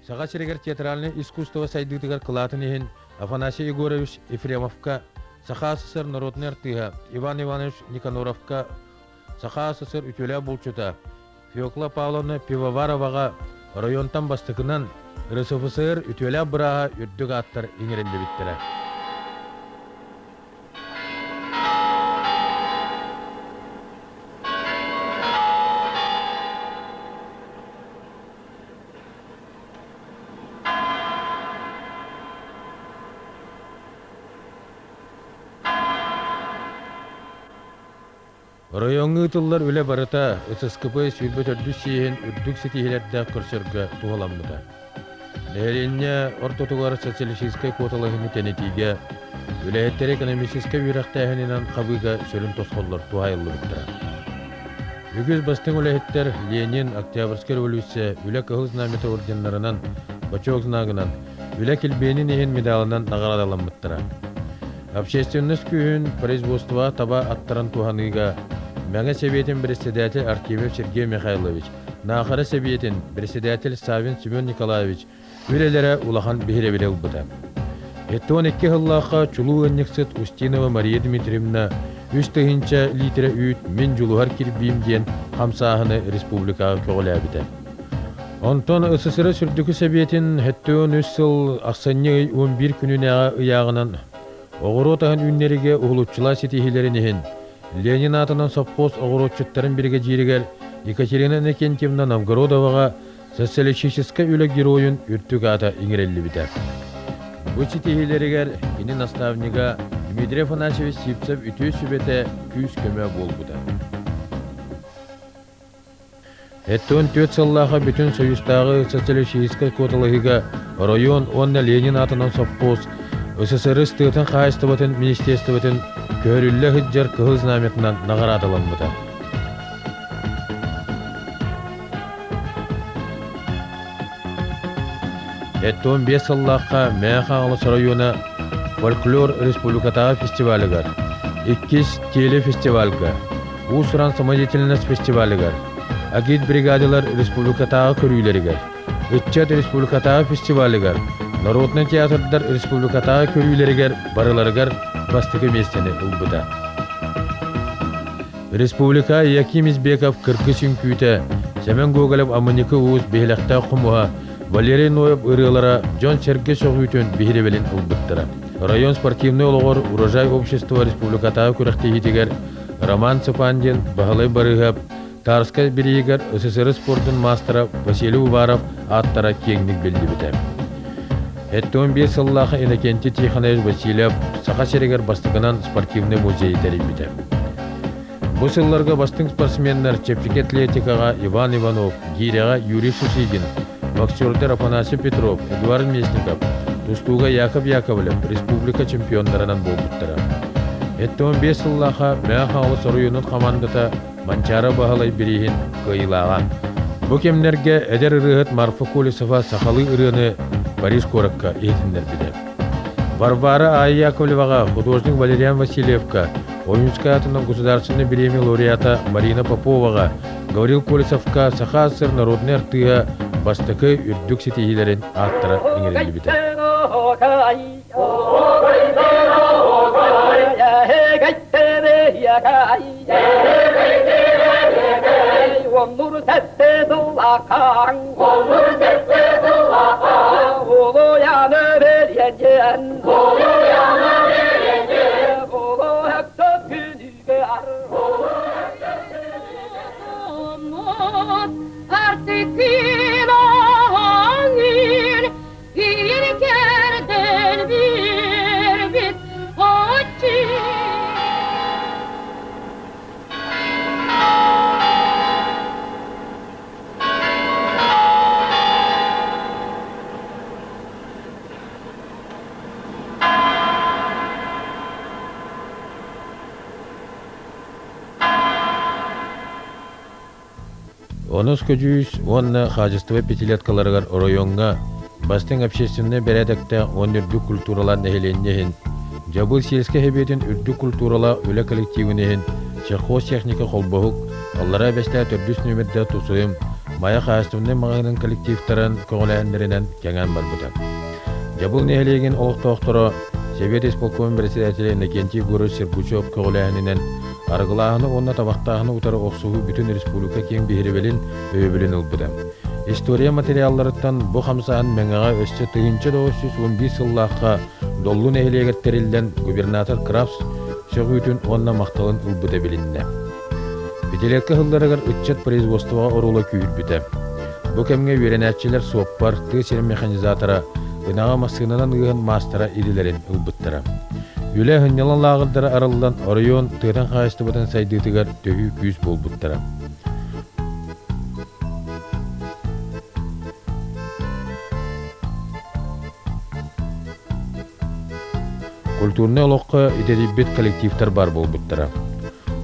Саха сиригэр театральнай искусство сайдыытыгар кылаатын иһин Афанасий Егорович Ефремовка, Саха СССР народнай артыыһа Иван Иванович Никаноровка, Саха СССР үтүөлээх булчута Фекла Павловна Пивовароваҕа оройуонтан бастакынан РСФСР үтүөлээх бырааһа үрдүк ааттар иҥэриллибиттэрэ. Оройуоҥҥа ыытыллар үлэ барыта ССКП 24 съеһин үрдүк ситиһиилэрдээх көрсөргө туһуламмыта. Нэһилиэнньэ ортотугар социалистическай куоталаһыыны тэнитиигэ, үлэһиттэри экономическай үөрэхтээһининэн хабыыга сүрүн тосхоллор туһаайыллыбыттара. Үгүс бастыҥ үлэһиттэр Ленин, Октябрьскай революция, Үлэ Кыһыл Знамята орденнарынан, Бочуок знагынан, Үлэ килбиэнин иһин медалынан наҕараадаламмыттара. Общественность күүһүн производствоҕа таба аттаран туһаныыга Мэҥэ Сэбиэтин председатель Артемьев Сергей Михайлович, Наахара Сэбиэтин председатель Савин Семен Николаевич үлэлэрэ улахан биһирэбили ылбыта. 72 сыллаахха чулуу ыанньыксыт Устинова Мария Дмитриевна 3000 литрэ үүт мин дьулуһар кирбиим диэн хамсааһыны республикаҕа көҕүлээбитэ. Онтон СССР Үрдүкү Сэбиэтин 73 сыл ахсынньы ый 11 күнүнээҕи ыйааҕынан оҕуруот аһын үүннэриигэ уһулуччулаах ситиһиилэрин иһин Ленин аатынан сопхуос оҕуруотчуттарын биригэдьииригэр Екатерина Иннокентьевна Новгородоваҕа Социалистическай үлэ геройун үрдүк аата иҥэриллибитэ. Бу ситиһиилэригэр кини наставнига Дмитрий Афанасьевич Сивцев үтүө сүбэтэ күүс-көмө буолбута. 74 сыллааҕы Бүтүн Союзтааҕы социалистическай куоталаһыыга оройуон уонна Ленин аатынан сопхуос СССР тыатын хаһаайыстыбатын министерствотын көһөрүллэ сылдьар Кыһыл Знамятынан наҕараадаламмыта. 75 сыллаахха Мэҥэ Хаҥалас оройуона фольклор республикатааҕы фестивалыгар, иккис телефестивальга, уус-уран самодеятельность фестивалыгар, агитбригадалар республикатааҕы көрүүлэригэр, ыччат республикатааҕы фестивалыгар, народнай театрдар республикатааҕы көрүүлэригэр барыларыгар бастакы миэстэни ылбыта. Республика Яким Избеков Кыргыз үҥкүүтэ, Сэмэн Гоголев Амыньыкы уус биһилэхтээх хомуһа, Валерий Ноев ырыалара дьон-сэргэ сөҕүүтүн биһирэбилин ылбыттара. Район спортивнай олоҕор Урожай общество республикатааҕы күрэхтэһиитигэр Роман Цыпандин, Баһылай Барыыһап, Тарскай бирииһигэр СССР спордун маастара Василий Уваров ааттара киэҥник биллибитэ. 75 сыллаах Иннокентий Тихонович Васильев Саха сиригэр бастакынан спортивнай музейы тэрийбитэ. Бу сылларга бастыҥ спортсменнар чэпчэки атлетикаҕа Иван Иванов, гиирэҕэ Юрий Шишигин, боксердар Афанасий Петров, Эдуард Местников, тустууга Яков Яковлев республика чемпионнарынан буолбуттара. 75 сыллааха Мэҥэ Хаҥалас оройуонун хамаандата Манчаары Баһылай бирииһин кыайыылааҕа. Бу кэмнэргэ эдэр ырыаһыт Марфа Колесова сахалыы ырыаны Париж куоракка иһитиннэрбитэ. Варвара Айя Яковлеваҕа, художник Валериан Васильевка, Ойуунскай аатынан государственнай бириэмийэ лауреата Марина Поповаҕа, Гаврил Колесовка Саха АССР народнай артыыһа бастакы үрдүк ситиһиилэрин ааттара иҥэриллибитэ. Artık Онус көдьүүс уонна хаачыстыба пятилеткаларыгар оройуоҥҥа бастыҥ общественнай бэрээдэктээх уонна үрдүк культуралаах нэһилиэнньэ иһин Дьабыл сельскэй сэбиэтин үрдүк культуралаах үлэ коллективын иһин сельхозтехника холбоһук Аллараа Бэстээх төрдүс нүөмэрдээх тусуйум Майа хаһаайыстыбаннай маҕаһыынын коллективтарын көҕүлээһиннэринэн кэҥээн барбыта. Дьабыл нэһилиэгин олохтоохторо Сэбиэт исполкомун председателэ Иннокентий Егорович Сергучев көҕүлээһининэн арыгылааһыны уонна табахтааһыны утары охсуһуу бүтүн республика киэҥ биһирэбилин, өйөбүлүн ылбыта. История материалларыттан бу хамсааһын Мэҥэҕэ өссө 1911 сыллаахха Доллу нэһилиэгэр тэриллэн губернатор Крафс сөҕүүтүн уонна махталын ылбыта билиннэ. Пятилетка сылларыгар ыччат производствоҕа оруола күүһүрбүтэ. Бу кэмҥэ үөрэнээччилэр суоппар, тыа сирин механизатора, ынаҕы массыынанан ыаһын маастара идэлэрин ылбыттара. Үлэ сынньалаҥ лааҕырдара арыллан оройуон тыатын хаһаайыстыбатын сайдыытыгар төһүү күүс буолбуттара. Культурнай олоххо идэтийбит коллективтар баар буолбуттара.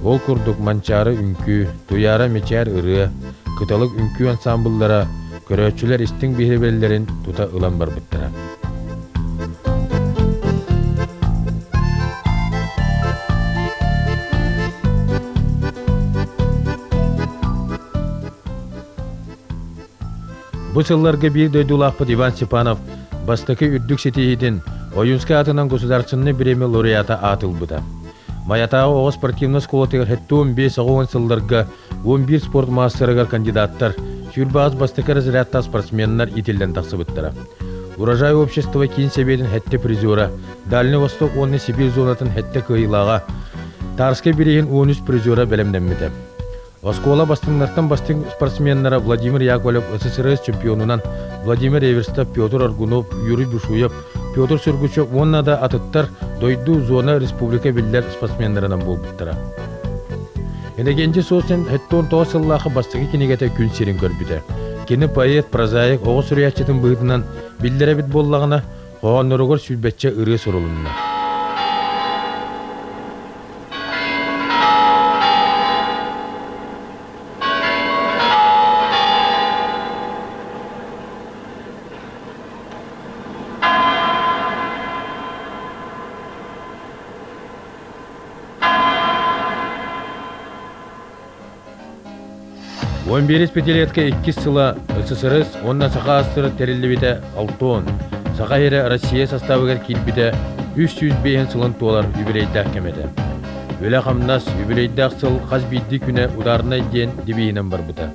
Ол курдук Манчаары үҥкүү, Туйаара мичээр ырыа, Кыталык үҥкүү ансаамбыллара көрөөччүлэр истиҥ биһирэбиллэрин тута ылан барбыттара. Бу сылларга биир дойдулаахпыт Иван Степанов бастакы үрдүк ситиһиитин Ойуунскай аатынан государственнай бириэмэ лауреата аат ылбыта. Майатааҕы оҕо спортивнай оскуолатыгар 75-80 сылларга 11 спорт маастарыгар кандидаттар, сүүрбэ бастакы разрядтаах спортсменнар иитиллэн тахсыбыттара. Урожай общество киин сэбиэтин сэттэ призера, Дальний Восток уонна Сибирь зонатын сэттэ кыайыылааҕа, Тарскай бирииһин 13 призера бэлэмнэммитэ. Оскуола бастыҥнартан бастыҥ спортсменнара Владимир Яковлев СССР чемпионунан, Владимир Эверстов, Петр Аргунов, Юрий Бушуев, Петр Сергучев уонна да атыттар дойду, зона, республика биллэр спортсменнарынан буолбуттара. Иннокентий Сосин 79 сыллаахы бастакы кинигэтэ күн сирин көрбүтэ. Кини поэт, прозаик, оҕо суруйааччытын быһыытынан биллэр эбит буоллаҕына, хоһоонноругар сүүрбэччэ ырыа сурулунна. Уон биирис пятилетка иккис сыла СССР уонна Саха АССР тэриллибитэ алтон, Саха сирэ Россия састаабыгар киирбитэ 305 сылын туолар юбилейдаах кэм этэ. Үлэ-хамнас, юбилейдаах сыл хас биирдии күнэ ударнай диэн девиһинэн барбыта.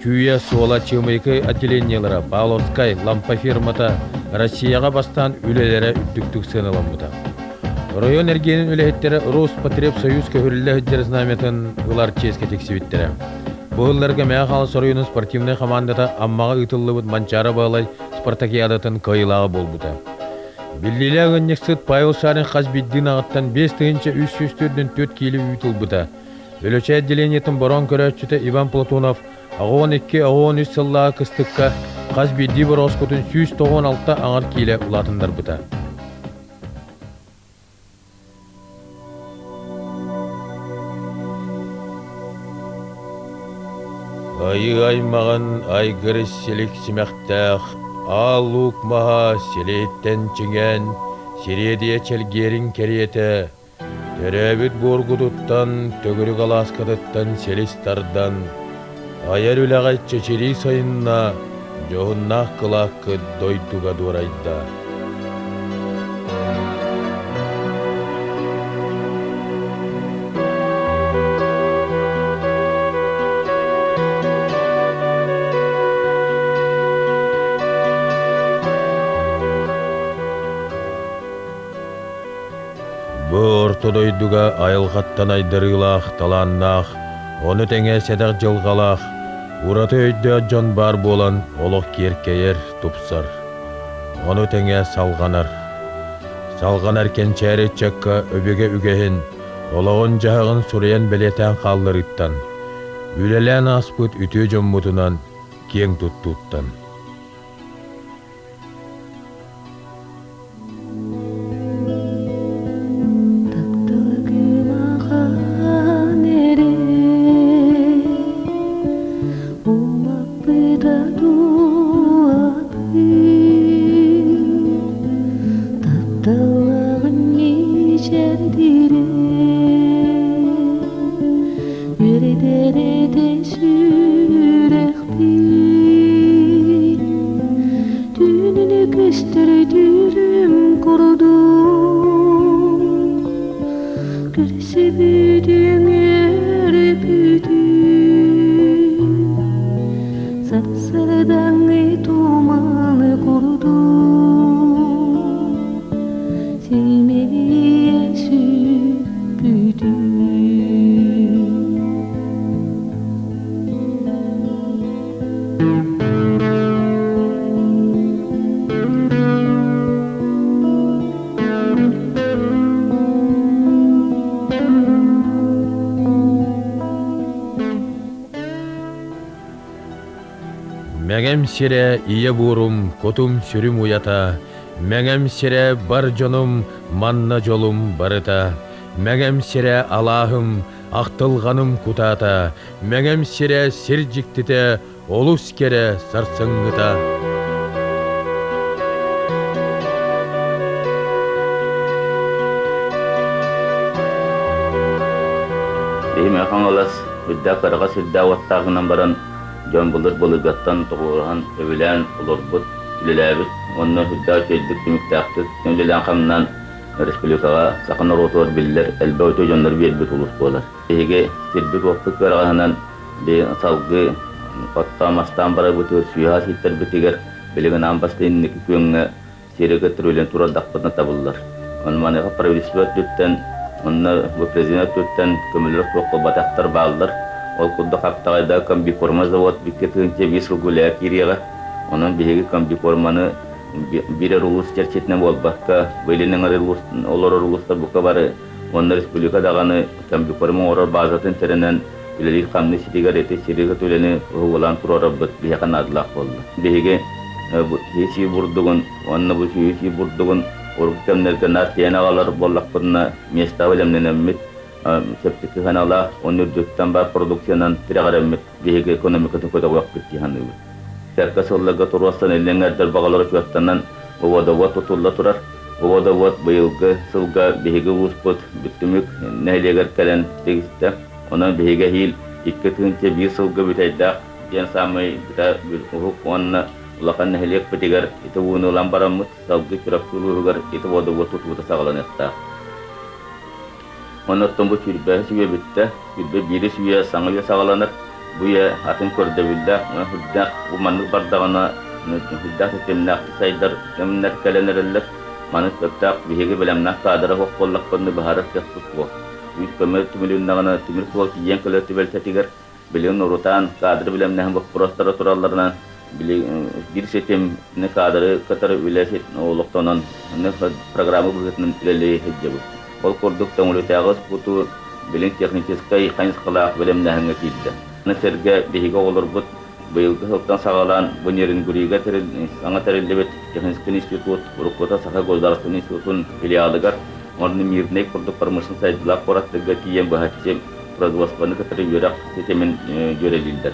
Чүүйэ, Суола, Чыамайыкы отделениелара, Павловскай, Лампа фирмата Россияҕа бастаан үлэлэрэ үрдүктүк сыаналаммыта. Оройуон эргиэнин үлэһиттэрэ Роспотребсоюз көһөрүллэ сылдьар знамятын ылар чиэскэ тиксибиттэрэ. Бу сылларга Мэҥэ Хаҥалас оройуонун спортивнай хамаандата Аммаҕа ыытыллыбыт Манчаары Баһылай спартакиадатын кыайыылааҕа буолбута. Биллиилээх ыанньыксыт Павел Шарин хас биирдии ынаҕыттан 5344 киилэ үүт ылбыта. Өлөчөй отделениетын бороон көрөөччүтэ Иван Платонов 82-83 сыллааҕы кыстыкка хас биирдии борооскутун 196 аҥар киилэ улаатыннарбыта. Айыы аймаҕын айгыры силик симэхтээх, аал луук маһа силиһиттэн чиҥээн, сириэдийэ чэлгиэрин кэриэтэ, төрөөбүт буоргутуттан, төгүрүк алааскатыттан силис тардан, айар үлэҕэ чэчирии сайынна, дьоһуннаах кылааккыт дойдуга дуорайда. Бу орто дойдуга айылҕаттан айдарыылаах, талааннаах, ону тэҥэ сэдэх дьылҕалаах, ураты өйдөөх дьон баар буолан олох киэркэйэр, тупсар. Ону тэҥэ салҕанар. Салҕанар кэнчээри ыччакка өбүгэ үгэһин, олоҕун-дьаһаҕын суруйан бэлиэтээн хаалларыыттан, үлэлээн ааспыт үтүө дьоммутунан киэҥ туттууттан. Тапталгымахан эрэ умаппыта дууһатын тапталлаҕын мичээрдиирэ үөрдэр этэ сүрэхпин Түүнүнү көстөр түүрүм курдук Көрсүбүтүҥ өрүпүтүм Сарсырдаҥы туманы курдук Симэлийэ сүппүтүм. Мэҥэм сирэ ийэ буорум, кутум-сүрүм уйата, Мэҥэм сирэ бар дьонум, манна дьолум барыта. Мэҥэм сирэ алааһым, ахтылҕаным кутаата, Мэҥэм сирэ сир дьиктитэ, олус кэрэ сарсыҥҥыта. Биһиги Хаҥалас үрдээх кыраҕа сирдээх уоттаах гынан баран дьон былыр-былыргаттан тоҕуоруһан өбүлээн олорбут, үлэлээбит уонна үрдээх үчүгэйдик түмүктээхтик үлэлээн-хамнаан республикаҕа саха норуотугар биллэр элбэх үтүө дьоннору биэрбит улуус буолар. Биһиги сирбит-уоппут кыараҕаһынан салгыы оттоон-мастаан барарбытыгар, сүөһэ ситтэрбитигэр билигин аан бастаан инники күөҥҥэ сири кытары үлэн турардахпытына табыллар. Ону маныаха правительство өттүттэн уонна бу президент өттүттэн көмөлөр суох буолбатахтар бааллар. Ол курдук Хаптаҕайда комбикорма завод 2 тыһыынча сылга үлэҕэ киириэҕэ. Онон биһиги комбикорманы биир эрэ улуус чэрчитинэн буолбакка, бу илин эҥэр олорор улуустар бука бары уонна республика даҕаны комбикорм оҥорор базатын тэринэн үлэлиир-хамныы ситигэр ити сири үлэни уһугулаан туруорарбыт биһиэхэ наадалаах буолла. Биһиги бу сии бурдугун уонна бу сии бурдугун урукку кэмнэргэ наар тиэйэн аҕалар буоллахпытына миэстэҕэ бэлэмнэнэммит чэпчэки сыаналаах уонна үрдүттэн баар продукциянан тирэҕирэммит биһиги экономикатын көтөҕүөхпүт дии саныыбыт. Кэккэ сылларга туруорсан илин эҥэрдэр баҕалара учуоттанан водовод тутулла турар. Водовод быйылгы сылга биһиги улууспут бүттүмүк нэһилиэгэр кэлэн тигистэ. Онон биһиги эһиил 2001 сылга бүтэйдээх диэн саамай уһук уонна улахан нэһилиэкпитигэр ити ууну ылан бараммыт, салгыы Чурапчы улууһугар ити водовод тутуута саҕаланыахтаах. Онон бу сүүрбэһис үйэ бүттэ, 21-ис үйэ саҥа үйэ саҕаланар. Бу үйэ атын көрдөбүллээх, үрдээх, бу маннык бардаҕына үрдээх тэтимнээхтик сайдар кэмнэр кэлэн эрэллэр. Маны сөптөөх биһиги бэлэмнээх каадыра суох буоллахпытына быһаарар кыахпыт суох. Үүт көмө түмүлүннэҕинэ тимир суол тиийэн кэлэр түбэлтэтигэр билигин урутаан каадыры бэлэмнээһин боппуруостара туралларынан биир ситим каадыры кытары үлэ олохтонон программа быһыытынан үлэлии сылдьабыт. Ол курдук Төҥүлүтээҕи спуту билин техническэй хайысхалаах бэлэмнээһиҥҥэ киирдэ. Маны сэргэ биһиги оҕолорбут быйылгы сылтан саҕалаан бу Нерюнгрига саҥа тэриллибит техническэй институт уруккута Саха государственнай институтун филиалыгар уонна Мирнэй курдук промышленнай сайдыылаах куораттарга тиийэн быһаччы производствоны кытары үөрэх ситимин дьүөрэлииллэр.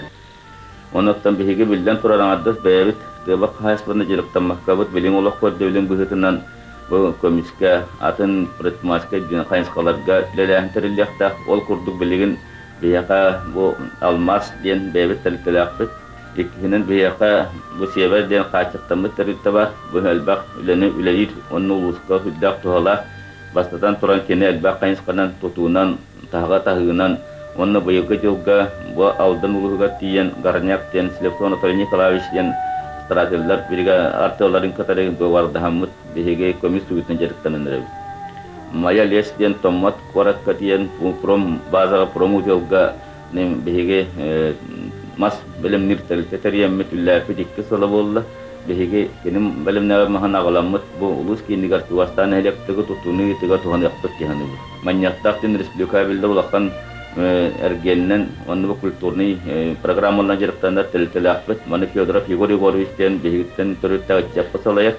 Онон биһиги биллэн турар аҥардас бэйэбит тыаба хаһаайыстыбаны дьарыктаммаккабыт билиҥ олох көрдөбүлүн быһыытынан бу көмүскэ, атын предпринимательскай хайысхаларга үлэлээһин тэриллиэхтээх. Ол курдук билигин биһиэхэ бу алмаас диэн бэйэбит тэрилтэлээхпит. Иккиһинэн биһиэхэ бу сиэбэр диэн хааччахтаммыт тэрилтэ баар. Бу элбэх үлэни үлэлиир уонна улууска сүрдээх туһалаах. Бастатан туран кини элбэх хайысханан тутуунан, таһаҕа таһыынан уонна быйылгы дьылга бу Алдан улууһугар тиийэн Горняк диэн Слепцов Анатолий Николаевич диэн старателлэр биригэ артыаларын кытары быыбардаһаммыт биһиги көмүс түгүтүнэн дьарыктанан эрэбит. Майа лес диэн Томмот куоракка тиийэн пром базаҕа промузелга биһиги мас бэлэмниир тэрилтэ тэрийэммит үллээппит икки сыла буолла. Биһиги кини бэлэмнээбит маһын аҕаламмыт бу улуус киинигэр чугастаан нэһилиэктиги тутууну ыытыыга туһаныахпыт дии саныыбыт. Манньыаттаах диэн республика биллэр улахан эргиэнинэн уонна бу культурнай программаларынан дьарыктанар тэрилтэлээхпит. Маны Федоров Егор Егорович диэн биһигиттэн төрүттээх ыччаппыт салайар.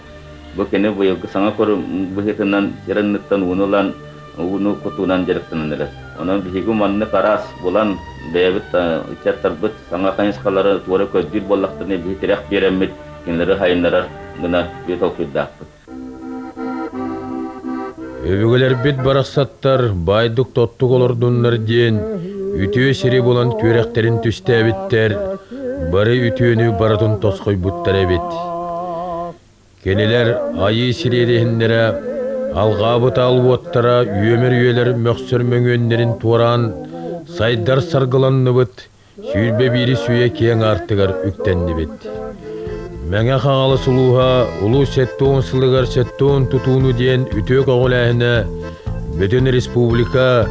Бу кини быйылгы саҥа быһыытынан сир анныттан ууну ылан ууну кутуунан дьарыктанан эрэр. Онон биһиги маннык араас булан бэйэбит ыччаттарбыт саҥа хайысхалары туора көрдүүр буоллахтарына биһи тирэх биэрэммит кинилэри сайыннарар гына биир толкуйдаахпыт. Өбүгэлэрбит барахсаттар баайдык тоттук олордуннар диэн үтүө сири булан түөрэхтэрин түстээбиттэр, бары үтүөнү барытын тосхойбуттар эбит. Кинилэр айыы сириэдиһиннэрэ, алҕаабыт аал уоттара үөмэр үйэлэр мөхсөр мөҥүөннэрин туораан, сайдар саргыланныбыт, 21-ис үйэ киэҥ аартыгар үктэннибит. Мэҥэ Хаҥалас улууһа Улуу 70 сылыгар 70 тутууну диэн үтүө көҕүлээһинэ бүтүн республика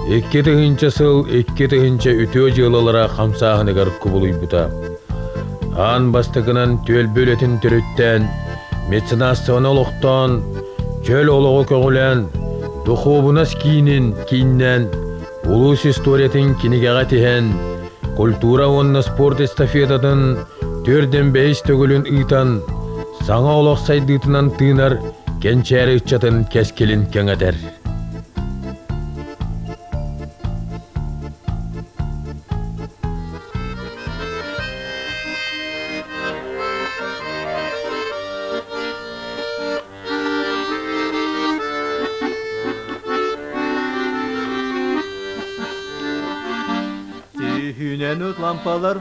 2000 сыл 2000 үтүө дьыалалара хамсааһыныгар кубулуйбута. Аан бастакынан түөлбэ үлэтин төрүттээн, меценатствоны олохтоон, чөл олоҕу көҕүлээн, духуобунас киинин кииннээн, улуус историятын кинигэҕэ тиһэн, культура уонна спорт эстафетатын Түөрдэн бэһис төгүлүн ыытан, саҥа олох сайдыытынан тыынар кэнчээри ыччатын кэскилин кэҥэтэр. Түһүнэн ыт лампалар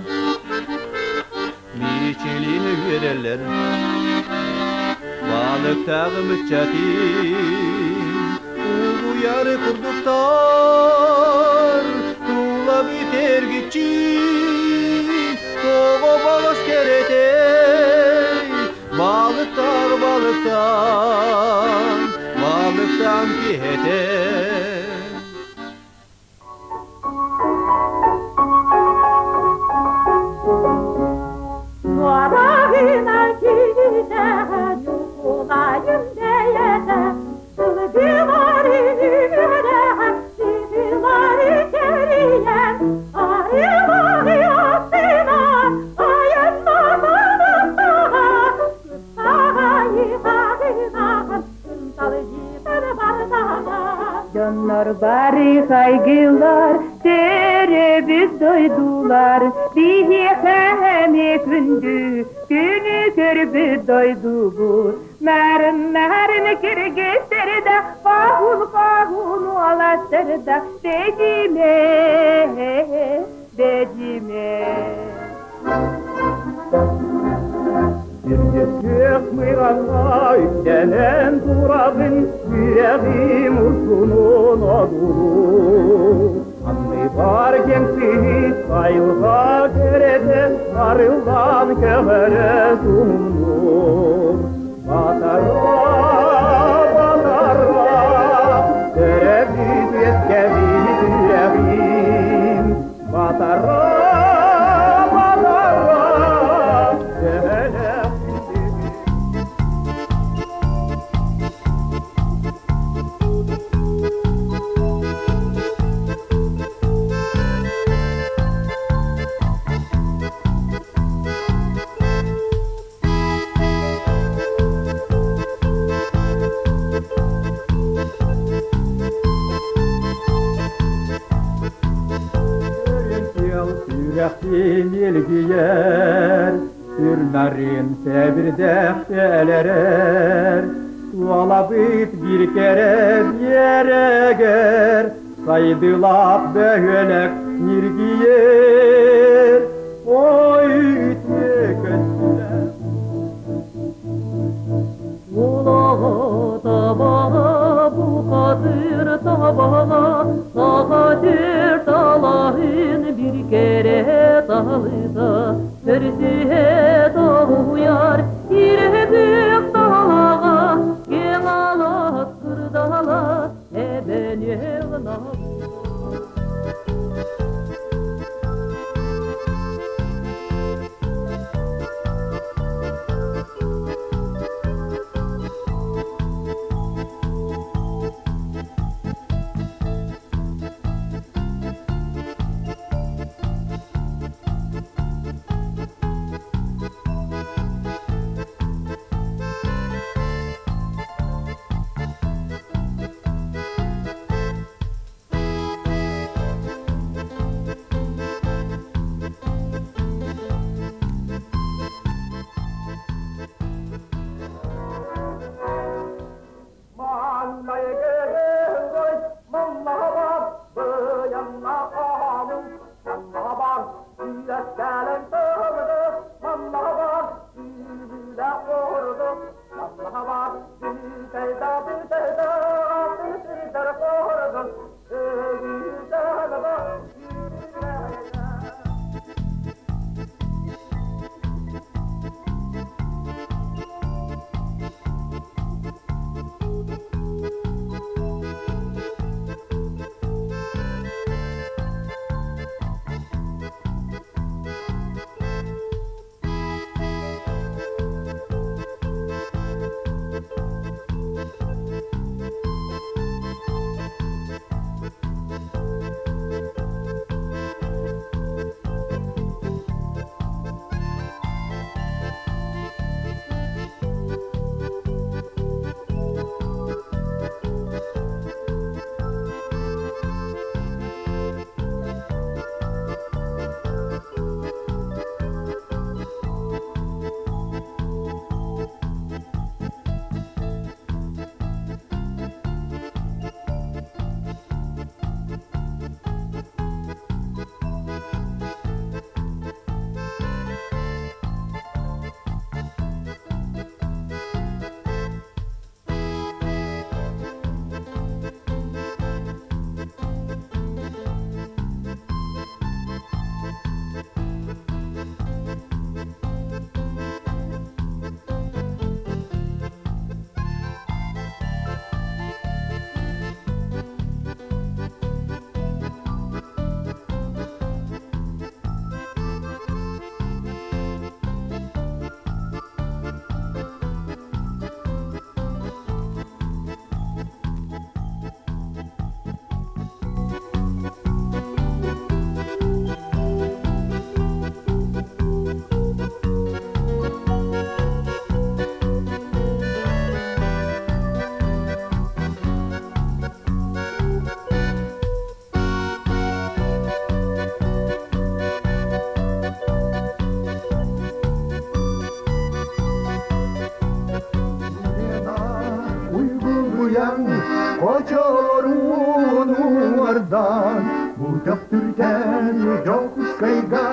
Мичилиһэ үөрэллэр Балыктааҕы мыччатын Улуйары курдуктар Тула бүтэргиччи Тоҕо балас кэрэтэй Балыктар балыктан, балыктан киһэтэ. Нуораһына киһитэ, Ньукулайым бэйэтэ, Сылгылары үөрэ, Сыһыылары кэрийэн, Арыылары астынан, Дьоннор бары хайгыыллар, төрөөбүт дойдулар, биһиэхэ эмиэ күндү, күнү көрбүт дойдубут. Нарын-нарын киргиттэр да, хоһун-хоһун уолаттар да, бэдьимэ, бэдьимэ. Сиргэ мыраҥҥа үктэнэн турабын, сүрэҕим урсунун одуулуу. Анныбар кэҥсиһит айылҕа кэрэтэ арыллан көҕөрө суһумнуур. Батара, батара, төрөбүт үөскэбит үрэҕим. Батара, батара, төһөлөөх Сүрэхтиин илгийэр, Сүрнарын сэбирдэх сэлэрэр, Туолабыт биир кэрэ биэрэгэр, Сайдыылаах бөһүөлэк ньиргийэр. Ой, үтүө көстүүлээх Улаҕа табаҕа бухатыыр табаҕа саха түөрт алаһын бир кэрэ талыта көрсүһэ тоһуйар киирэ талаҕа киэҥ алаас кырдала эбэниэл Киэҥ хочолорун уҥуордаан, бу төхтүртэн Дьокуускайга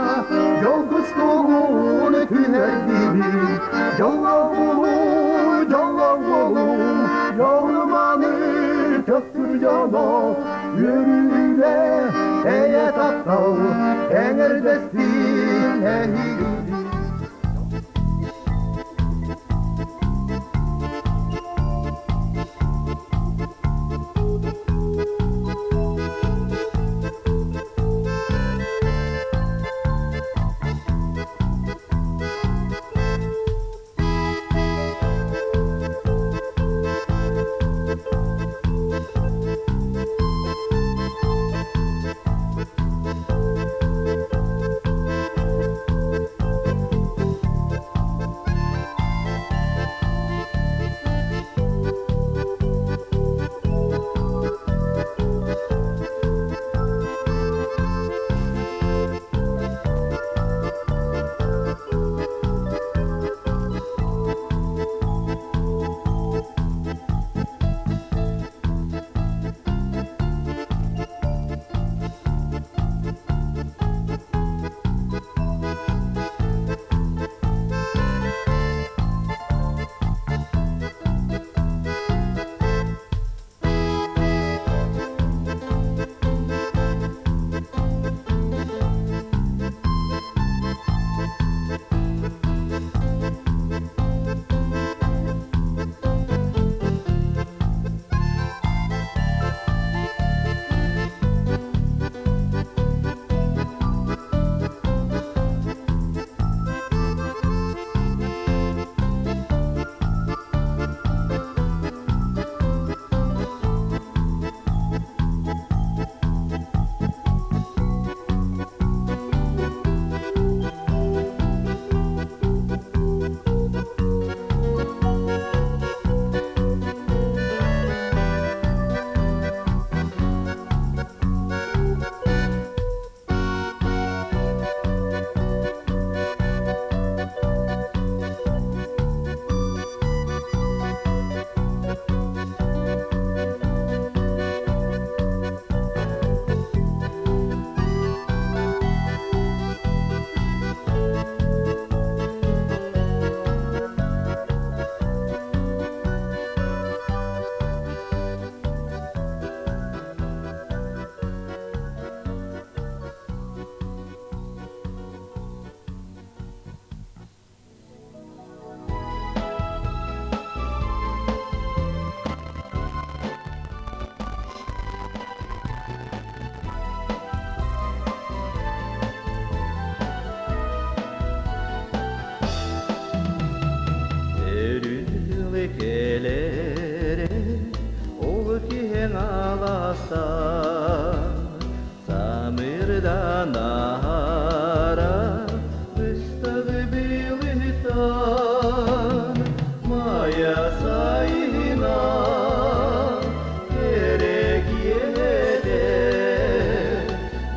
дьолгустугун түһэрдибит. Дьоллоох буолуу, дьоллоох буолуу, дьолуманы төхтүр дьоно, үөрүүлэ, эйэ таптал, эҥэрдэстин эһигини. Өрүл кэлэрэ ол киһин аластан самырдан аһара быстагы билитан мая сайына керек ете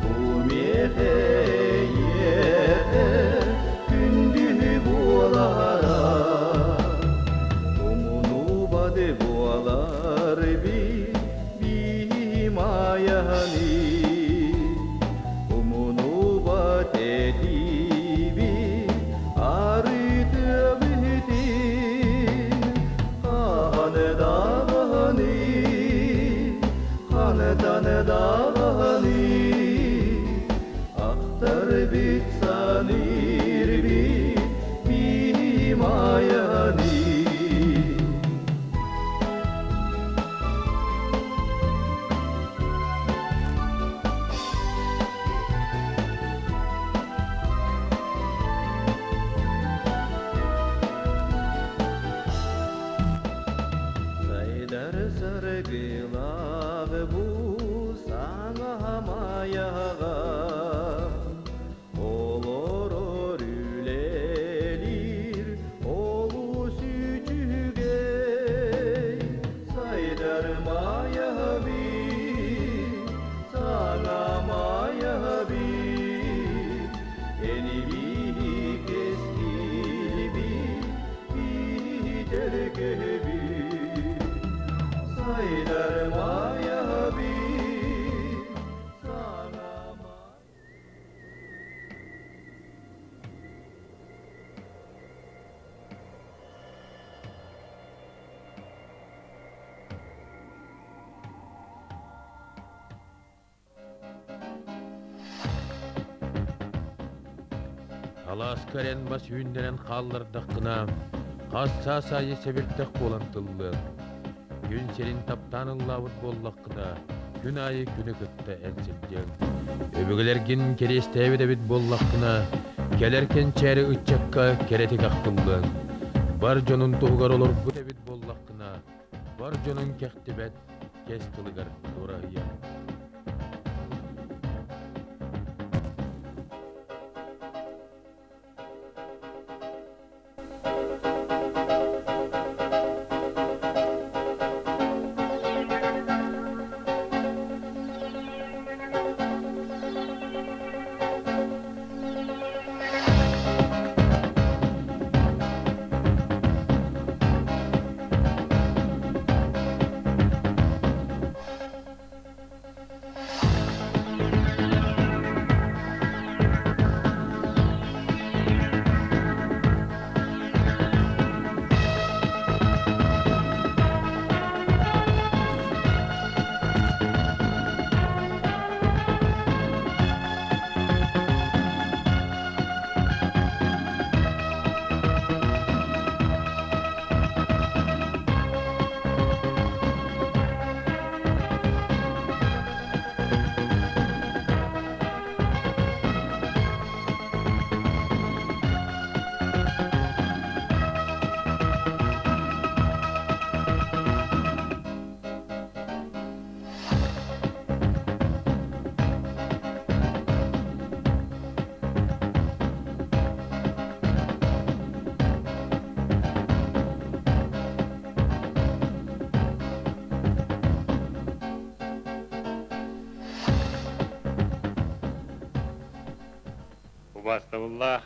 бу мехе күндү буолара Умунубады буолар би бимаяни Умунуба тетиби арытыбытин Ханадагани ханатанадагани Ахтар бит санир бит бимаяни Сайдар саргылағы бу саңа маяға Олорор үлелир олус Алааска эрэн мас үүннэрэн хааллардаххына, хас саас аайы сэбирдэх буолан тыллыаҥ. Күн сирин таптаан ыллаабыт буоллаххына, күн аайы күнү кытта эн сылдьыаҥ. Өбүгэлэргин кэриэстээбит эбит буоллаххына, кэлэр кэнчээри ыччакка кэрэтик ахтыллыаҥ. Бар дьонун туһугар олорбут эбит буоллаххына, бар дьонун кэхтибэт кэс тылыгар дуораһыйыаҥ. Убаастабыллаах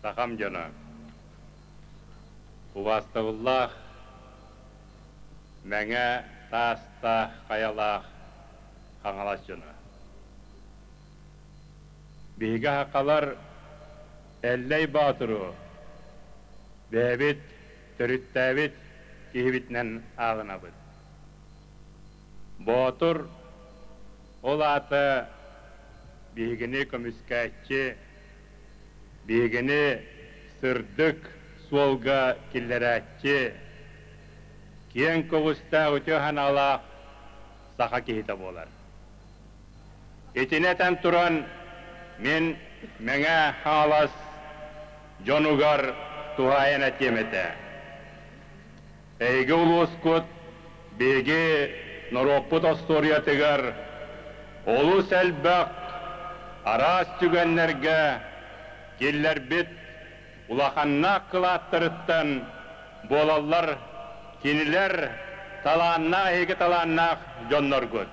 сахам дьоно, убаастабыллаах мэҥэ таастаах хайалаах Хаҥалас дьоно. Биһиги сахалар Эллэй Боотуру бэйэбит төрүттээбит киһибитинэн ааҕынабыт. Боотур ол аата биһигини көмүскээччи, биһигини сырдык суолга киллэрээччи, киэҥ көҕүстээх үтүө санаалаах саха киһитэ буолар. Итини этэн туран, мин Мэҥэ Хаҥалас дьонугар туһаайан этиэм этэ. Эһиги улуускут биһиги норуоппут остуоруйатыгар олус элбэх араас түгэннэргэ киллэрбит улаханнаах кылааттарыттан буолаллар кинилэр талааннаах эһиги талааннаах дьонноргут.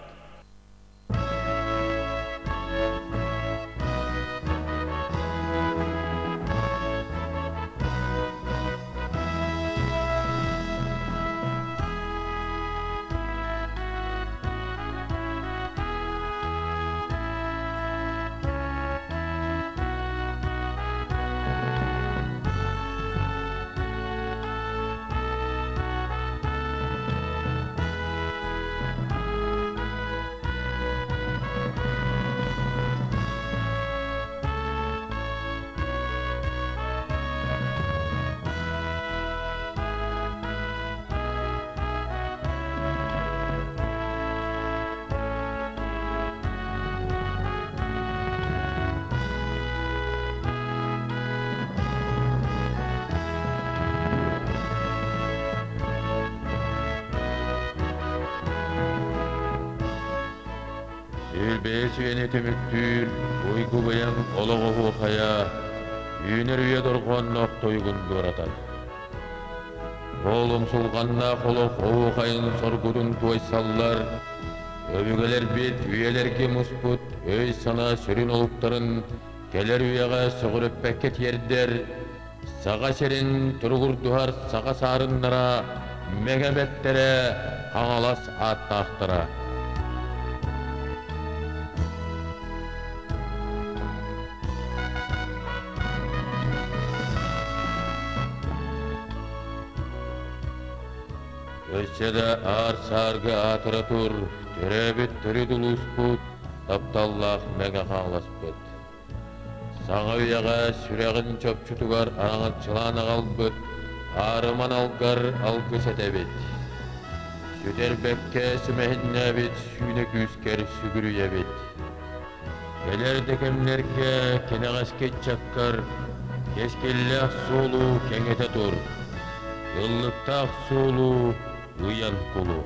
Сүүрбэһис үйэни түмүктүүр уйгу быйаҥ олох оһуохайа үүнэр үйэ дорҕоонноох тойугун дуоратар. Ол умсулҕаннаах олох оһуохайын соргутун туойсаллар, өбүгэлэрбит үйэлэргэ муспут өй-санаа сүрүн олуктарын кэлэр үйэҕэ сөҕүрүппэккэ тиэрдэр Саха сирин туругурдуһар саха саарыннара, мэҥэ-бэттэрэ, Хаҥалас ааттаахтара. Өссө да аар-саарга аатыра тур, төрөөбүт төрүт улууспут, тапталлаах Мэҥэ Хаҥаласпыт. Саҥа үйэҕэ сүрэҕин чопчутугар араҥаччылаан аҕалбыт аарыман алгар алгыс этэбит. Сүтэрбэккэ сүмэһиннээбит сүүнэ күүскэр сүгүрүйэбит. Кэлэр да кэмнэргэ кэнэҕэски ыччаккар кэскиллээх суолу кэҥэтэ тур, ыллыктаах суолу ыйан кулу.